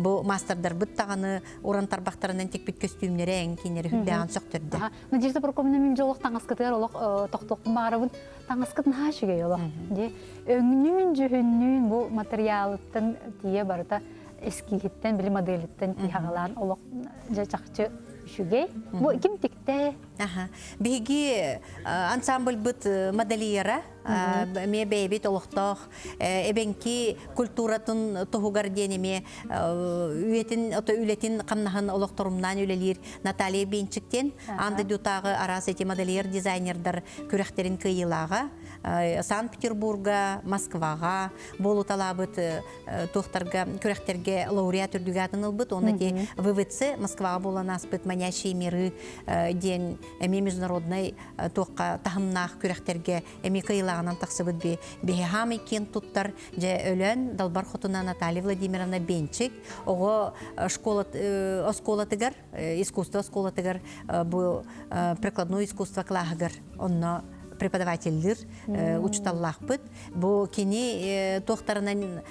бу маастардарбыт таҕаны уран тарбахтарынан тикпит көстүүмнэрэ эҥ кинери үрдээҕин сөхтөрдө. Надежда Прокопьевна мин дьолох таҥаскытыгар олох тохтуохпун баҕарабын. Таҥаскыт наһаа үчүгэй олох. Дии өҥнүүн, дьүһүннүүн бу материалыттан тиийэ барыта эскиһиттэн, били моделиттэн тиһаҕалаан олох дьэ чахчы үчүгэй. Бу ким тиктэ? Аха. Биһиги ансамбльбыт модельера эмиэ бэйэбит олохтоох эбэҥки культуратын туһугар диэн эмиэ үйэтин ото үлэтин хамнаһын олохторумнаан үлэлиир Наталья Бенчик диэн аан дойдутааҕы араас эти модельер дизайнердар күрэхтэрин кыайыылааҕа. Санкт-Петербурга, Москваҕа буолуталаабыт туохтарга күрэхтэргэ лауреат үрдүгэ атын ылбыт. Онно ити ВВЦ Москваҕа буолан ааспыт «Манящие миры» диэн эмиэ международнай туохха таһымнаах күрэхтэргэ эмиэ кыайыылааҕынан тахсыбыт би биһи хаамый киэн туттар дьэ өлөөн далбар хотуна Наталья Владимировна Бенчик оҕо школа оскуолатыгар искусство оскуолатыгар бу прикладной искусство кылааһыгар онно преподавателлир учуталлаахпыт. Бу кини туохтарынан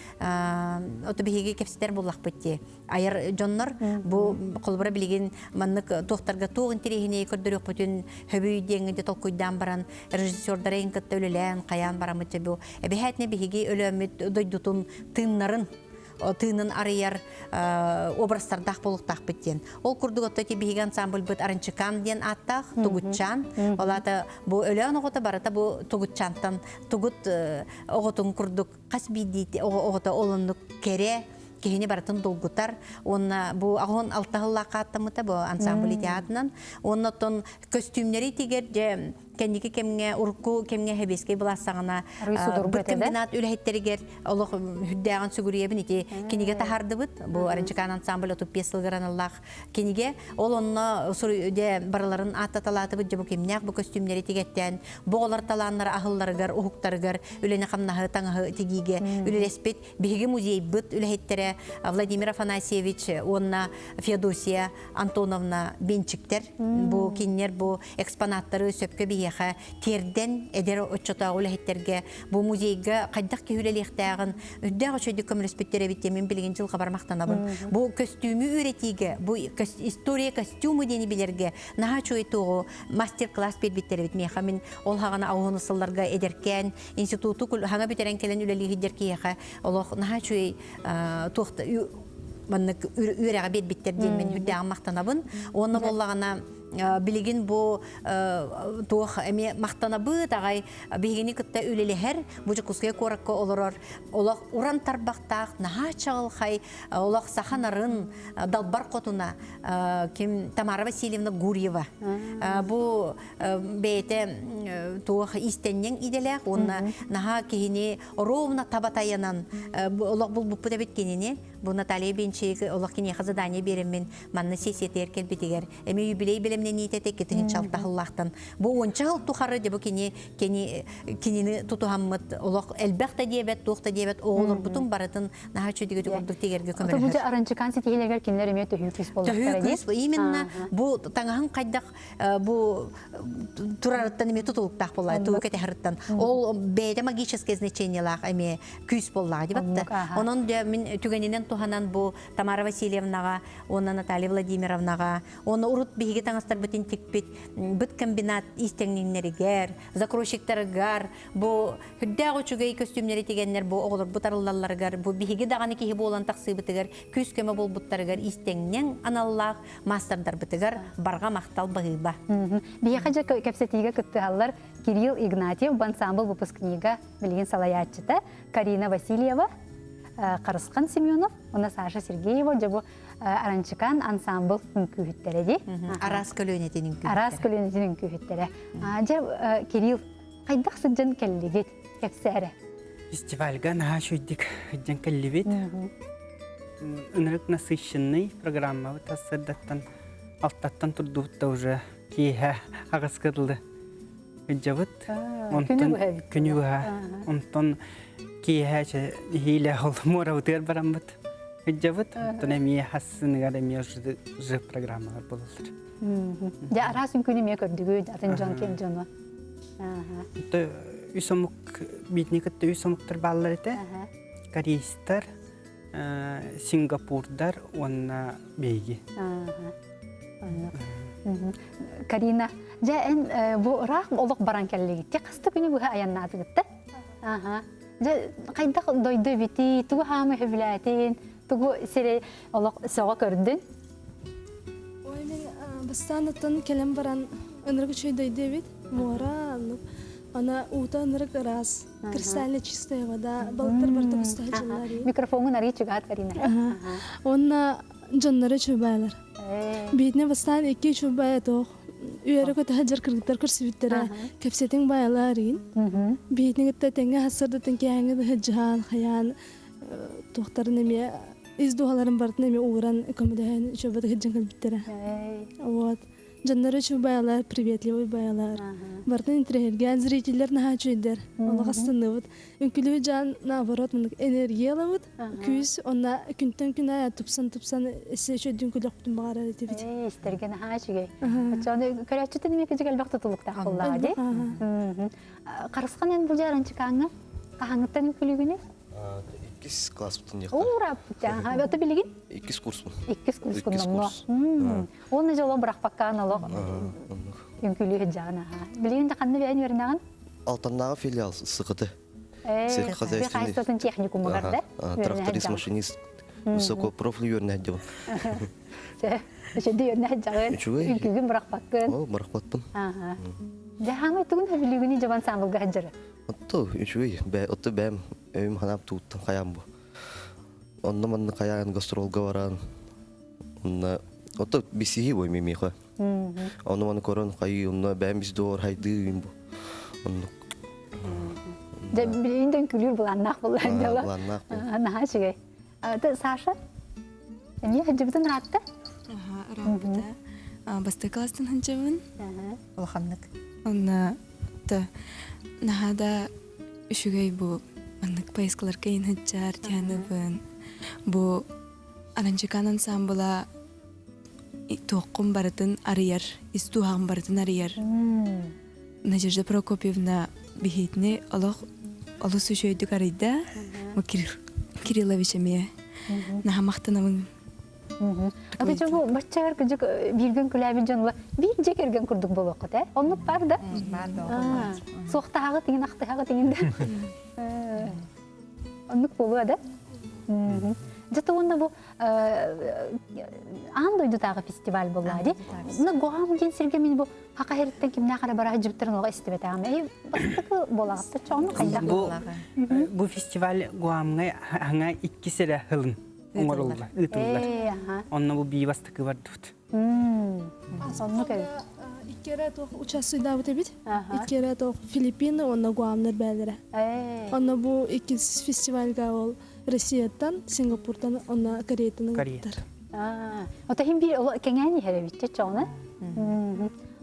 ото биһиги кэпсэтэр буллахпыт дии. Айар дьоннор бу холобура билигин маннык туохтарга туох интэриэһинэйи көрдөрүөхпүтүн хөбүй диэҥҥэ толкуйдаан баран режиссердарын кытта үлэлээн хайаан бараммыт бу эбэһээтинэ биһиги өлөөммүт дойдутун тыыннарын тыынын арыйар образтардаах буолуохтаахпыт диэн. Ол курдук отто ити биһиги ансамбльбыт Аранчыкаан диэн ааттаах Тугутчаан. Ол аата бу Өлөөн оҕото барыта бу Тугутчаантан тугут оҕотун курдук хас биирдии оҕото ол оннук кэрэ киһини барытын долгутар уонна бу аҕон алта сыллаахха ааттаммыта бу ансамбль театрынан уонна оттон көстүүмнэри тигэр дьэ кэнники кэмҥэ урукку кэмҥэ сэбиэскэй былаас саҕана комбинат үлэһиттэригэр олох үрдээҕин сүгүрүйэбин ити кинигэ таһаардыбыт бу Аранчыкаан ансамбль 35 сылгар аналлаах кинигэ ол онно дьэ барыларын ааттаталаатыбыт дьэ бу кимнээх бу көстүүмнэри тигэттээн бу оҕолор талааннара аһылларыгар уһуктарыгар үлэни-хамнаһы таҥаһы тигиигэ үлэлэспит биһиги музейбыт үлэһиттэрэ Владимир Афанасьевич уонна Феодосия Антоновна Бенчиктэр бу кинилэр бу экспонаттары сөпкө биһиэхэ тиэрдэн эдэр оччотооҕу үлэһиттэргэ бу музейга хайдах киһи үлэлиэхтээҕин үрдээх үчүгэйдик көмөлөспүттэр эбит диэн мин билигин дьылҕабар махтанабын. Бу көстүүмү үөрэтиигэ, бу история костюмы диэни билэргэ наһаа үчүгэй туоҕу мастер-класс биэрбиттэр эбит миэхэ. Мин ол хаҕана ауһуну сылларга эдэркээн институту хаҥа бүтэрэн кэлэн үлэлии сылдьар киһиэхэ олох наһаа үчүгэй туох маннык үөрэҕи биэрбиттэр диэн мин үрдээҕин махтанабын. Уонна буоллаҕына билигин бу туох эмиэ махтанабыт аҕай биһигини кытта үлэлэһэр бу Дьокуускай куоракка олорор олох уран тарбахтаах наһаа чаҕылхай олох саха нарын далбар хотуна ким Тамара Васильевна Гурьева бу бэйэтэ туох иистэнньэҥ идэлээх уонна наһаа киһини ровно таба тайанан олох булбуппут эбит кинини бу Наталья Бенчик олох киниэхэ задание биэрэммин манна сессиятыгар кэлбитигэр эмиэ юбилей бэлэмнэниитэ теккитин чалтаһыллаахтан бу уонча сыл тухары дьэ бу кини кини кинини тутуһаммыт олох элбэх да диэбэт туох да диэбэт оҕолорбутун барытын наһаа үчүгэй курдук тигэргэ көмөлөһөр. Бу аранчыкаан ситиһилэригэр кинилэр эмиэ төһүү күүс Төһүү күүс именно бу таҥаһын хайдах бу турарыттан эмиэ тутулуктаах буолла тугу кэтэһэрыттан ол бэйэтэ магическое значениелаах эмиэ күүс буоллаҕа дибатта онон дьэ мин түгэнинэн туһанан бу Тамара Васильевнаҕа уонна Наталья Владимировнаҕа уонна урут биһиги таҥастарбытын тикпит быт комбинат иистэҥниҥнэригэр закройщиктарыгар бу үрдээх үчүгэй көстүүмнэри тигэннэр бу оҕолорбут арыллалларыгар бу биһиги даҕаны киһи буолан тахсыыбытыгар күүс-көмө буолбуттарыгар иистэҥньэҥ аналлаах маастардарбытыгар барҕа махтал баһыыба. Биһиэхэ дьэ кэпсэтиигэ кыттыһаллар Кирилл Игнатьев, ансамбль выпускнига, билигин салайааччыта, Карина Васильева, Харысхан Семенов уонна Саша Сергеева дьэ бу Аранчыкаан ансамбл үҥкүүһүттэрэ дии. Араас көлүөнэтин үҥкүүһүттэрэ. Араас көлүөнэтин үҥкүүһүттэрэ. Дьэ Кирилл, хайдах сылдьан кэллигит? Кэпсээрэ. Фестивальга наһаа үчүгэйдик сылдьан кэллибит. Ынырык насыщенный программабыт сарсыардаттан алтаттан турдубут да уже киэһэ аҕыска дылы сылдьабыт. Күнү быһа эбит. Күнү быһа. Онтон киэһэ нэһиилэ ол муорабытыгар бараммыт сылдьабыт. Онтон эмиэ хассыныгар эмиэ ж программалар буолаллар. Дьэ араас үҥкүүнү эмиэ көрдүгүт, атын дьон киэн дьоно. Үс омук биитини кытта үс омуктар бааллар этэ. Корейстар, Сингапурдар уонна биһиги. Карина, дьэ эн бу ыраах олох баран кэллигит. Хаста күнү быһа айаннаатыгытта? Дьэ хайдах дойду эбитий, тугу хаамы сөбүлээтин, тугу сири олох сөҕө көрдүн? Ой, мен бастаан оттон кэлэн баран ынырык үчүгэй дойду эбит. Муора, оннук. Ана уута ынырык ыраас, кристально чистая вода, балыктар барыта көстө сылдьаллар. Микрофоҥун арый чугаат Үөрэ көтө сылдьар кыргыттар көрсүбүттэрэ кэпсэтиҥ баайалаар иин. Биһитин кытта тэҥҥэ сарсыардаттан киэһээҥҥи сылдьыһан, хайаан туохтарын эмиэ ис дууһаларын барытын эмиэ ууран көмөлөһөн үчүгэйдик сылдьан кэлбиттэрэ. Вот. Дьоннор үчүгэй баайалар, приветливый баайалар. Барытын интириэһиргээн зрителлэр наһаа үчүгэйдэр. Олох астынныбыт. Үҥкүлүү дьаан наоборот мындык энергия ылабыт, күүс онно күнтэн күн аайы тупсан-тупсан өссө үчүгэйдик үҥкүлүөхпүтүн баҕарар этибит. Ээ, истэргэ наһаа үчүгэй. Оччону көрөөччүтүн эмиэ кыдьык элбэх тутулуктаах буоллаҕа дии. Харысхан эн бу дьааранчыкааҥҥа хаһааҥҥыттан үҥкүлүүгүнүй? Иккис класспытын диэхтэр. Уураппыт. Ото билигин? Иккис курспун. Иккис курскун номнуо. Уонна дьоло бырахпаккаан олох үҥкүүлүү сылдьаҕын аха. Билигин да ханна бэйэн үөрэнэҕин? Алтаннааҕы филиал СКТ. Сельхозхозяйственный. Хаһайыстыбатын техникумугар да? Тракторист, машинист, высокопрофильный үөрэнэ сылдьабын. Үчүгэй үөрэнэ сылдьаҕын. Үчүгэй. Үҥкүүгүн бырахпаккын. Ол бырахпаппын. Дьэ хаамай тугун сөбүлүүгүнүй дьабан саамылга сылдьары? Отто үчүгэй. Отто бэйэм өйүм ханаам тууттан хайаан бу. Онно манна хайаан гастролга баран онно отто бисиһи бой мимиха. Ону маны көрөн хайыы онно бэйэм бис дуор хайдыы бу. Оннук. Дьэ билигин да үҥкүүлүүр былааннаах буоллаан дьола. Былааннаах бу. Наһаа үчүгэй. Саша, эмиэ сылдьыбытын ыраатта? Аха, ырааппыта. Бастакы класстан сылдьабын. Улаханнык. Онно та наһаа да үчүгэй бу маннык поездкаларга иин сылдьар дианыбын. Бу Аранчикан ансаамбыла туоххун барытын арыйар, ис дууһаҕын барытын арыйар. Надежда Прокопьевна биһиитини олох олус үчүгэйдик арыйда. Бу Кириллович эмиэ наһаа махтанабын. Ата бу баччагар кыдьык бииргэн күлээбит дьон биир дьиэ кэргэн курдук буолуоххут ээ. Оннук бар да? Бар да. Суохтааҕы тиҥин ахтыһаҕы тиҥин да. Оннук буолуо да? Дьэ уонна бу аан дойдутааҕы фестиваль буоллаҕа дии. Мына Гуам диэн сиргэ мин бу хака иһириттэн кимнээх эрэ бара сылдьыбыттарын олох истибэтэҕим. Эй, бастакы буолаҕытта чоҕуну хайдах Бу бу фестиваль Гуамҥа хаҥа иккис эрэ сылын оҥоруллар, ыытыллар. Онно бу бии бастакы бардыбыт. Оннук эбит. Икки эрэ туох участвуйдаабыт эбит. Икки эрэ туох Филиппины уонна Гуамнар бээлэрэ. Онно бу иккис фестивальга ол Россияттан, Сингапуртан уонна Кореяттан ыҥырбыттар. Ото иһин биир кэҥээн иһэр эбит чоҕуна.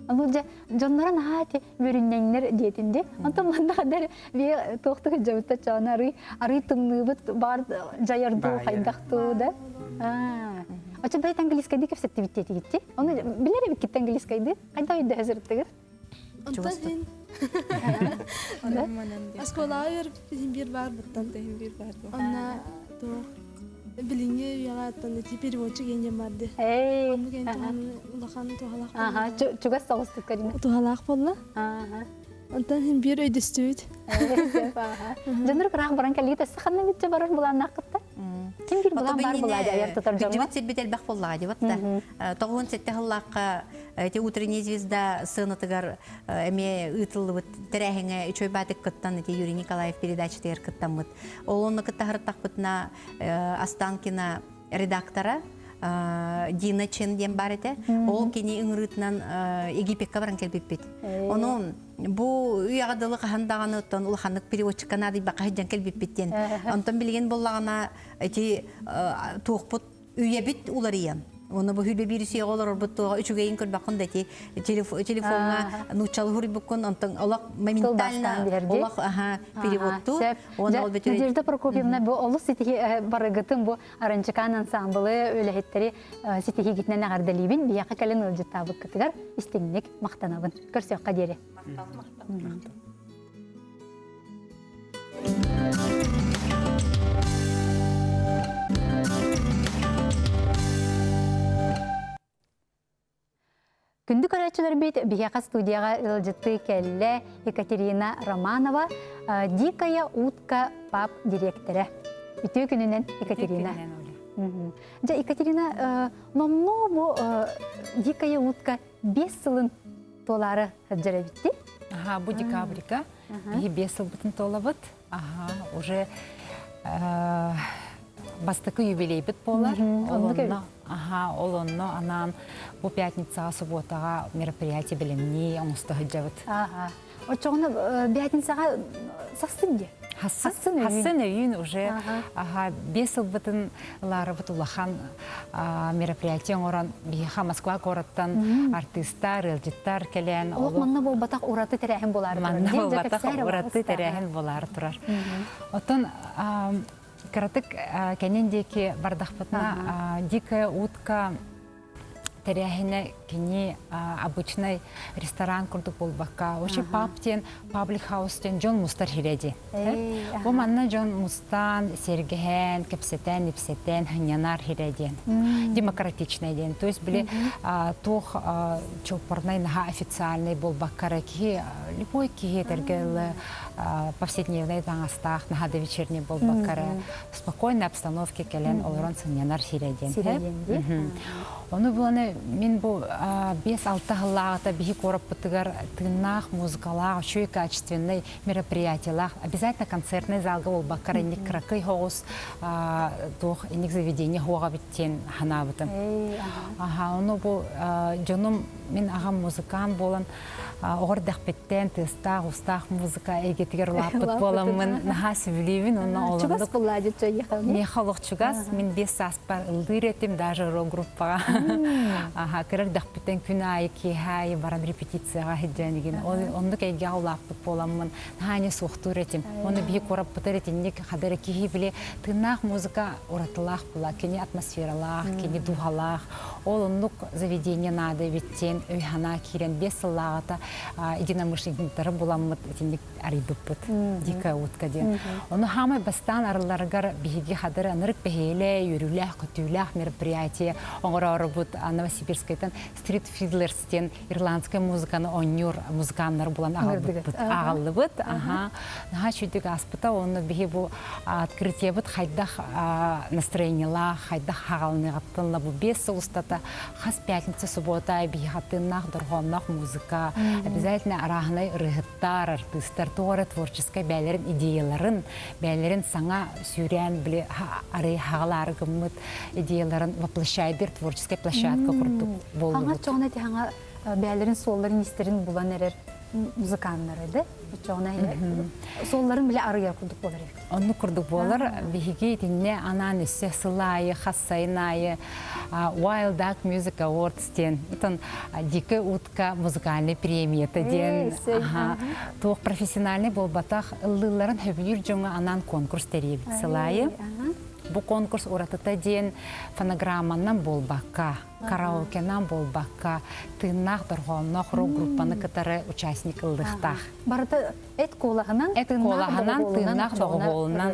Ону дьэ дьонноро наһаа ити бүрүннэҥнэр диэтин ди. Онтон манна ханна бии туохтук дьабытта чоҕуна арый арый тымныыбыт баар дьайар дуу хайдах дуу да. Очо бэйт английскайды кэпсэттибит диэтигитти. Ону билэр эбиккит английскайды. Хайда өйдөһө сырыттыгыт? Онтон иһин оскуолаҕа үөрбүт биир баар буттан. Онно туох билиҥҥи үйэҕэ оттон ити переводчик диэн бар ди. Оннук эн улахан туһалаах буолла. Чугас соҕустук көрүнэ. Туһалаах буолла. Онтон иһин биир өйдөстүбүт. Дьоннор кыраах баран кэлии өссө ханна бүтчэ барар булааннааххытта? Ким биир булаан бар булаа айар тутар дьоҥҥо? Күдьүбүт сирбит элбэх буоллаҕа дии батта. Тоҕуһун сэттэ сыллаахха ити утренняя звезда сценатыгар эмиэ ыытыллыбыт тэрээһиҥҥэ үчүгэй баатык кыттан ити Юрий Николаев передачатыгар кыттаммыт. Ол онно кыттаһырыттахпытына Останкино редактора Дина Чен диэн бар этэ. Ол кини ыҥырыытынан Египекка баран кэлбиппит. Ону бу үйэҕэ дылы хаһан даҕаны оттон улаханнык переводчикка наадыйбакка сылдьан кэлбиппит диэн. Онтон билигин буоллаҕына ити туохпут үйэбит уларыйан. Оны бу хүлбэ биир сиэҕэ олорорбут туоҕа үчүгэйин көрбөххүн да ити телефоҥҥа нууччалыы хуруйбуккун онтон олох моментально олох аха переводтуу уонна ол бүтүн Надежда Прокопьевна бу олус ситиһи барыгытын бу Аранчыкаан ансаамбылы үлэһиттэри ситиһиигитинэн эҕэрдэлиибин биһиэхэ кэлин ыалдьыттаабыккытыгар истиҥник махтанабын. Көрсүөххэ диэри. Күндү көрөөччүлэрбит биһиэхэ студияҕа ыалдьыттыы кэллэ Екатерина Романова, Дикая утка паб дириэктэрэ. Үтүө күнүнэн Екатерина. Дьэ, Екатерина, номнуо бу Дикая утка 5 сылын туолаары сылдьар эбитти. Аха, бу декабрьга биһи 5 сылбытын туолабыт. Аха, уже бастакы юбилейбит буолар. Ол онно, аха, ол онно анаан бу пятницаҕа, субуотаҕа мероприятие бэлэмнии оҥосто сылдьабыт. Аха. Оччоҕуна пятницаҕа сахсын дии. Хассын, хассын өйүүн уже аха биэс сылбытын ылаарыбыт улахан мероприятие оҥорон биһиэхэ Москва куораттан артыыстар, ыалдьыттар кэлэн Олох манна буолбатах ураты тэрээһин буолаары турар. Манна буолбатах ураты тэрээһин буолаары турар. Оттон кыратык кэнин диэки бардахпытына Дикая утка тэрээһинэ кини обычный ресторан курдук буолбакка, вообще паб диэн паблик хаус диэн дьон мустар сирэ дии. Бу манна дьон мустан, сэргэһэн, кэпсэтэн, ипсэтэн, хынньанар сирэ диэн. Демократичный диэн. То есть били туох чопорнай наһаа официальный буолбакка киһи любой киһи этэргэ повседневный таҥастаах наһаа да вечерний буолбакка спокойной обстановке кэлэн олорон сынньанар сирэ диэн. Ону буланы мин бу 5-6 сыллааҕыта биһи куораппытыгар тыыннаах музыкалаах, үчүгэй качественный мероприятиелаах, обязательно концертный залга буолбакка инник кыракый соҕус туох инник заведение хуоҕа диэн санаабытым. Аха, ону бу дьонум мин аҕам музыкант буолан оҕор дэхпиттэн тыастаах, устаах музыка эйгэтигэр улааппыт буоламмын наһаа сөбүлүүбүн уонна Чугас буллаадьыт Миэхэ олох чугас. Мин биэс сааспар ыллыыр этим, даже рок-группаҕа. Аха, кыра эрдэхпиттэн күн аайы, киэһэ аайы баран репетицияҕа сылдьан игин. Оннук эйгэҕэ улааппыт буоламмын наһаа не суохтуур этим. Оны биһи куораппытар итинник хадары киһи били тыыннаах музыка уратылаах була, кини атмосфералаах, кини духалаах. Ол оннук заведение наада эбит диэн өй-санаа киирэн биэс сыллааҕыта единомышленниктары буламмыт итинник арыйбыппыт Дикая утка диэн. Ону хаамай бастаан арылларыгар биһиги хадыр ынырык бэһиэлэй, үөрүүлээх, көтүүлээх мероприятие оҥороорубут Новосибирскайтан Street Fiddlers диэн ирландскай музыканы оонньуур музыканнары булан аҕалбыппыт. Аҕаллыбыт. Аха. Наһаа үчүгдүк ааспыта. Онно биһи бу открытиебыт хайдах настроениелаах, хайдах хаҕалыныаҕыттан бу биэс сыл устата хас пятница, суббота биһи хаттыыннаах дорҕоонноох музыка, обязательно арааһынай ырыаһыттар, артыыстар туох эрэ творческай бэйэлэрин идеяларын, бэйэлэрин саҥа сүүрээн били арый хаҕалаары гыммыт идеяларын воплощайдыр творческай площадка курдук буоллубут. Хаҥа чоҕуна ити хаҥа бэйэлэрин суолларын истэрин булан эрэр музыканнары да оччоҕуна суолларын билэ арыйар курдук буолар эбит. Оннук курдук буолар. Биһиги итиннэ анаан өссө сыл аайы, хас сайын аайы Wild Duck Music Awards диэн, итон Дикая утка музыкальный премията диэн туох профессиональный буолбатах ыллыылларын сөбүлүүр дьоҥҥо анаан конкурс тэрийэбит сыл аайы. Бу конкурс уратыта диэн фонограмманан буолбакка, караокенан буолбакка, тыыннаах дорҕоонноох рок-группаны кытары участник ыллыахтаах. Барыта эт куолаһынан, эт куолаһынан, тыыннаах доҕуһуолунан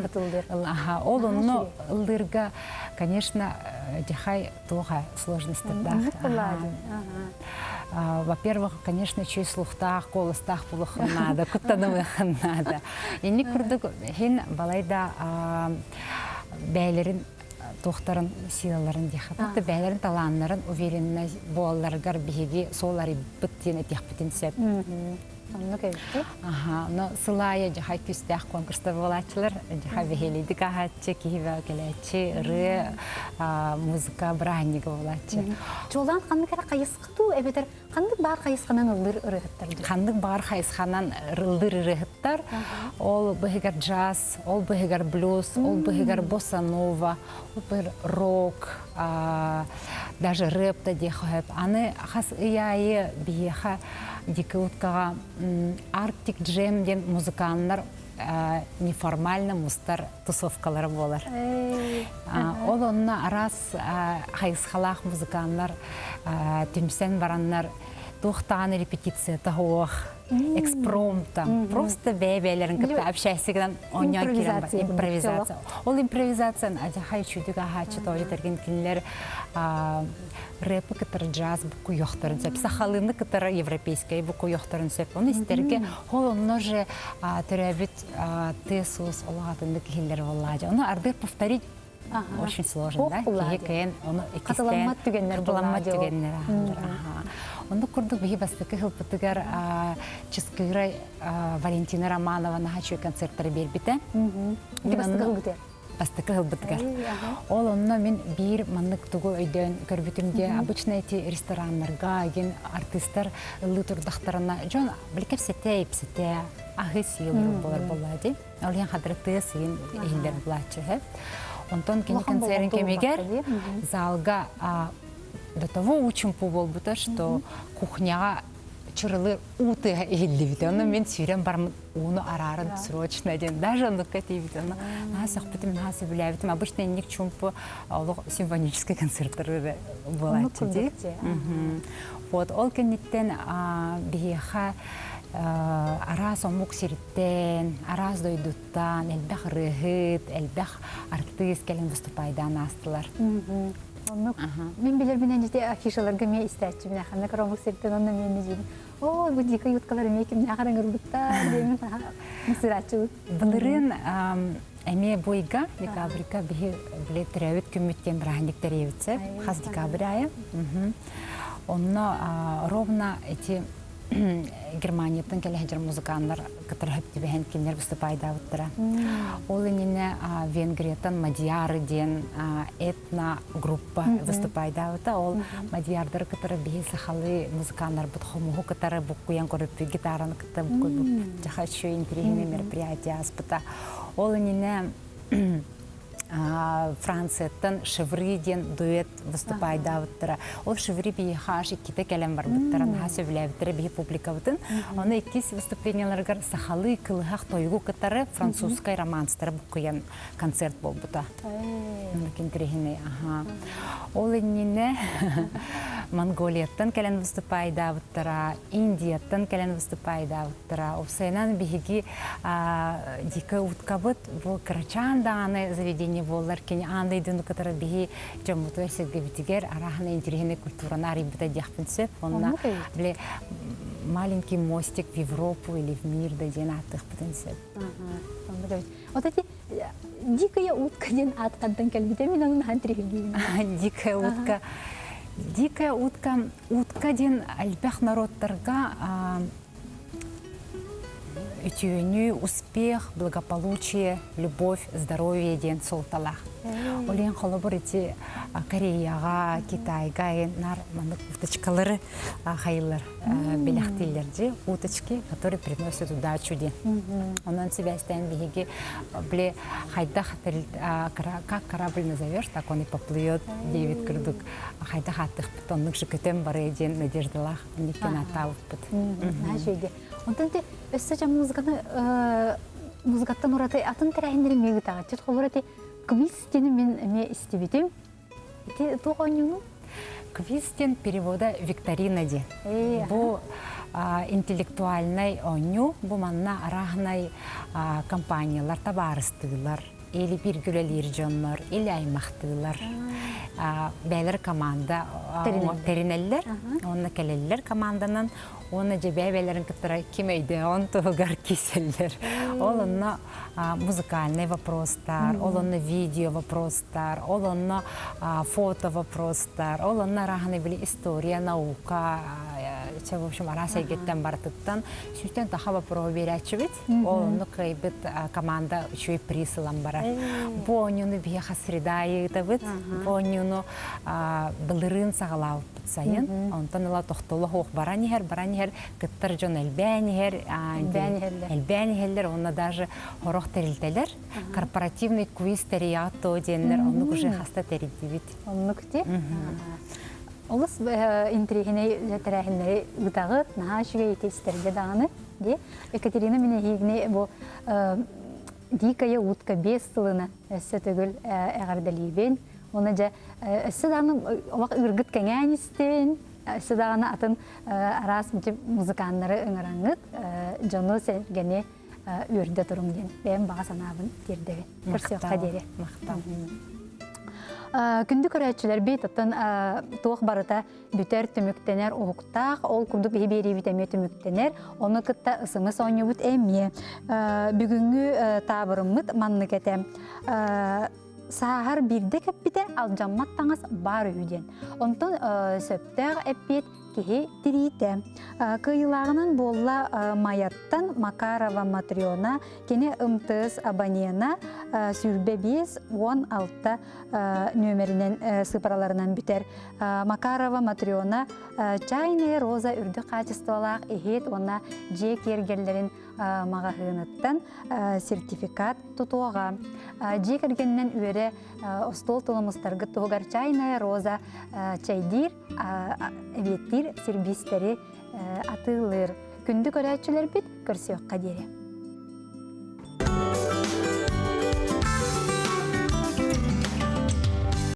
ол онно ыллыырга, конечно, дьахай туоха сложностардаах. Во-первых, конечно, чүй слухтаах, куоластаах булуоххун наада, куттанымыаххын наада. Инник курдук хин балайда бэйэлэрин туохтарын силаларын диэхэ бэйэлэрин талааннарын уверенность буолларыгар биһиги суол арыйбыт диэн этиэхпитин сөп. Оннук эбит. Аха, но сыл аайы дьахай күүстээх конкурстар буолааччылар. Дьахай бэһиэлийдик ааһааччы, киһи бөҕө кэлээччи, ырыа, музыка бырааһынньыга буолааччы. Чуолаан ханнык эрэ хайысха дуу эбэтэр ханнык баар хайысханан ыллыыр ырыаһыттар дуу? Ханнык баар хайысханан ыллыыр ырыаһыттар, ол быһыгар джаз, ол быһыгар блюз, ол быһыгар босса-нова, ол быһыгар рок, даже рэп да диэххэ сөп. Аны хас ый аайы биһиэхэ Дикий уткаҕа Arctic Jam диэн музыканнар неформально мустар тусовкалара буолар. Ол онно араас хайысхалаах музыканнар түмсэн бараннар туох даҕаны репетицията суох, экспромта, просто бэйэ-бэйэлэрин кытта общайся гынан оонньоон киирэн импровизация. Ол импровизацияны адьахай үчүгдүк аһааччы тоойу тэргин кинилэр рэпы кытары джаз букуйуохтарын сөп, сахалыыны кытары европейскай букуйуохтарын сөп. Ону истэргэ ол онно же төрөөбүт тыас-уус олох атыннык иһиллэр буоллаҕа. Ону ардыгар повторить очень сложно, да? Киһи кыайан ону Хатыламмат түгэннэр хатыламмат түгэннэр Оннук курдук биһи бастакы сылбытыгар Чыскыыра Валентина Романова наһаа үчүгэй концерттары биэрбитэ. Бастакы сылбытыгар? Бастакы ылбытыгар. Ол онно мин биир маннык тугу өйдөөн көрбүтүм диэ, обычно эти рестораннарга ген артыыстар ыллыы турдахтарына дьон били кэпсэтэ, ипсэтэ, аһы сии олорор буолар буоллаа дии. Ол иһин хадыры тыа сыйын иһиллэр булааччы Онтон кини концерин кэмигэр залга до того учумпу буолбута, что кухняҕа чырылы уу тыаһа иһиллибитэ. Онно мин сүүрэн бараммын ууну арааран срочно диэн даже оннукка тиийбит. Онно наһаа сөхпүтүм, наһаа сөбүлээбитим. Обычно инник чумпу олох симфоническай концерттары буолааччы дии. Вот ол кэнниттэн биһиэхэ араас омук сириттэн, араас дойдуттан элбэх ырыаһыт, элбэх артыыс кэлэн выступайдаан аастылар. Оннук. Мин билэрбинэн ити афишаларга эмиэ истээччибин ханна омук сиртэн онно эмиэ дьиибин. Оо, бу дикая уткалар эмиэ кимнээхэр ыҥырбыттар диэмин сырааччыбыт. Былырыын эмиэ буйга декабрьга биһи били төрөөбүт күммүт диэн бырааһынньык тэрийэбит хас декабрь аайы. Онно ровно эти Германияттан кэлэ сылдьар музыканнар кытары сөп түбэһэн кинилэр выступайдаабыттара. Ол иннинэ Венгрияттан Мадьяры диэн этно-группа выступайдаабыта. Ол мадьярдары кытары биһи сахалыы музыканнарбыт хомуһу кытары буккуйан көрүппүт, гитараны кытта буккуйбут дьаха үчүгэй интириэһинэй мероприятие ааспыта. Ол иннинэ Францияттан Шеври диэн дуэт выступайдаабыттара. Ол Шеври биһиэхэ аж иккитэ кэлэн барбыттара, наһаа сөбүлээбиттэрэ биһи публикабытын. Ону иккис выступлениеларыгар сахалыы кылыһах тойугу кытары французскай романстары буккуйан концерт буолбута. Интириэһинэй, аха. Ол иннинэ Монголияттан кэлэн выступайдаабыттара, Индияттан кэлэн выступайдаабыттара. Уопсайынан биһиги дикая уткабыт бу кырачаан даҕаны заведение буоллар кини аан дойдуну кытары биһи дьоммутугар сэргэбитигэр арааһына интириэһинэй культураны арыйбыта диэхпин сөп. Онно били маленький мостик в Европу или в мир да диэн ааттыахпытын сөп. Вот эти дикая утка диэн аат хантан кэлбитэ мин ону наһаа интириэһиргиибин. Дикая утка. Дикая утка, утка диэн элбэх народтарга үтүөнү, успех, благополучие, любовь, здоровье диэн суолталаах. Ол иһин холобур ити Кореяҕа, Китайга нар маннык уточкалары хайылар бэлэхтииллэр дии уточки, которые приносят удачу диэн. Онон сибээстээн биһиги били хайдах как корабль назовешь, так он и поплывет диэбит курдук хайдах ааттыахпыт оннук же көтөн барыа диэн надеждалаах инниктэн ааттаабыппыт. Наһаа Онтон те өссө дьэ музыканы музыкаттан ураты атын тэрээһиннэри эмиэ ыытаҕыт. Холобур ити квиз диэни мин эмиэ истибитим. Ити туох оонньууну? Квиз диэн перевода викторина диэн. Бу интеллектуальнай оонньуу, бу манна арааһынай компаниялар табаарыстыылар, или бииргэ үлэлиир дьоннор, или аймахтыылар. Бэйэлэр команда тэринэллэр, уонна кэлэллэр команданан, уонна дьэ бэйэлэрин кытта ким өйдөөҕүн туһугар киирсэллэр. Ол онно музыкальный вопростар, ол онно видео вопростар, ол онно фото вопростар, ол онно арааһынай били история, наука, в общем, араас эйгэттэн барытыттан сүүстэн таха вопроһу биэрээччибит. Ол онно кыайбыт команда үчүгэй приз ылан барар. Бу оонньууну биһиэхэ среда ыытабыт. Бу оонньууну былырыын саҕалаабыппыт сайын. Онтон ыла тохтоло суох баран иһэр, баран иһэр, кыттар дьон элбээн иһэр, элбээн иһэллэр. Уонна даже сорох тэрилтэлэр корпоративный квиз тэрийэҕит дуо диэннэр оннук уже хаста тэрийдибит. Оннук ти. Олус интириэһинэй тэрээһиннэри ыытаҕыт, наһаа үчүгэй ити истэргэ даҕаны. Ди Екатерина Минэһиигни бу Дикая утка биэс сылына өссө төгүл эҕэрдэлиибин. Уонна дьэ өссө даҕаны олох ыыргыт кэҥээн истин, өссө даҕаны атын араас музыканнары ыҥыраҥҥыт дьону сэргэни үөрдэ туруҥ диэн бэйэм баҕа санаабын тиэрдэбин. Көрсүөххэ диэри. Махтал. Күндү көрөөччүлэрбит, оттон туох барыта бүтэр, түмүктэнэр уһуктаах, ол курдук биһи биэриибит эмиэ түмүктэнэр, ону кытта ысымыс оонньуубут эмиэ. Бүгүҥҥү таабырыммыт маннык этэ. Сааһар биирдэ кэппитэ алдьаммат таҥас баар үһү диэн. Онтон сөптөөх эппиэт киһи тириитэ. Кыайыылааҕынан буолла Майаттан Макарова Матрена, кини МТС абонена 25 16 нүөмэринэн сыпараларынан бүтэр. Макарова Матрена чайная роза үрдүк хаачыстыбалаах иһит уонна дьиэ киэргэллэрин маҕаһыыныттан сертификат тутуоҕа. Дьиэ кэргэнинэн үөрэ остуол тулумустаргыт туһугар чайная роза чэйдиир, эбиэттиир сервистэри атыылыыр. Күндү көрөөччүлэрбит көрсүөххэ диэри.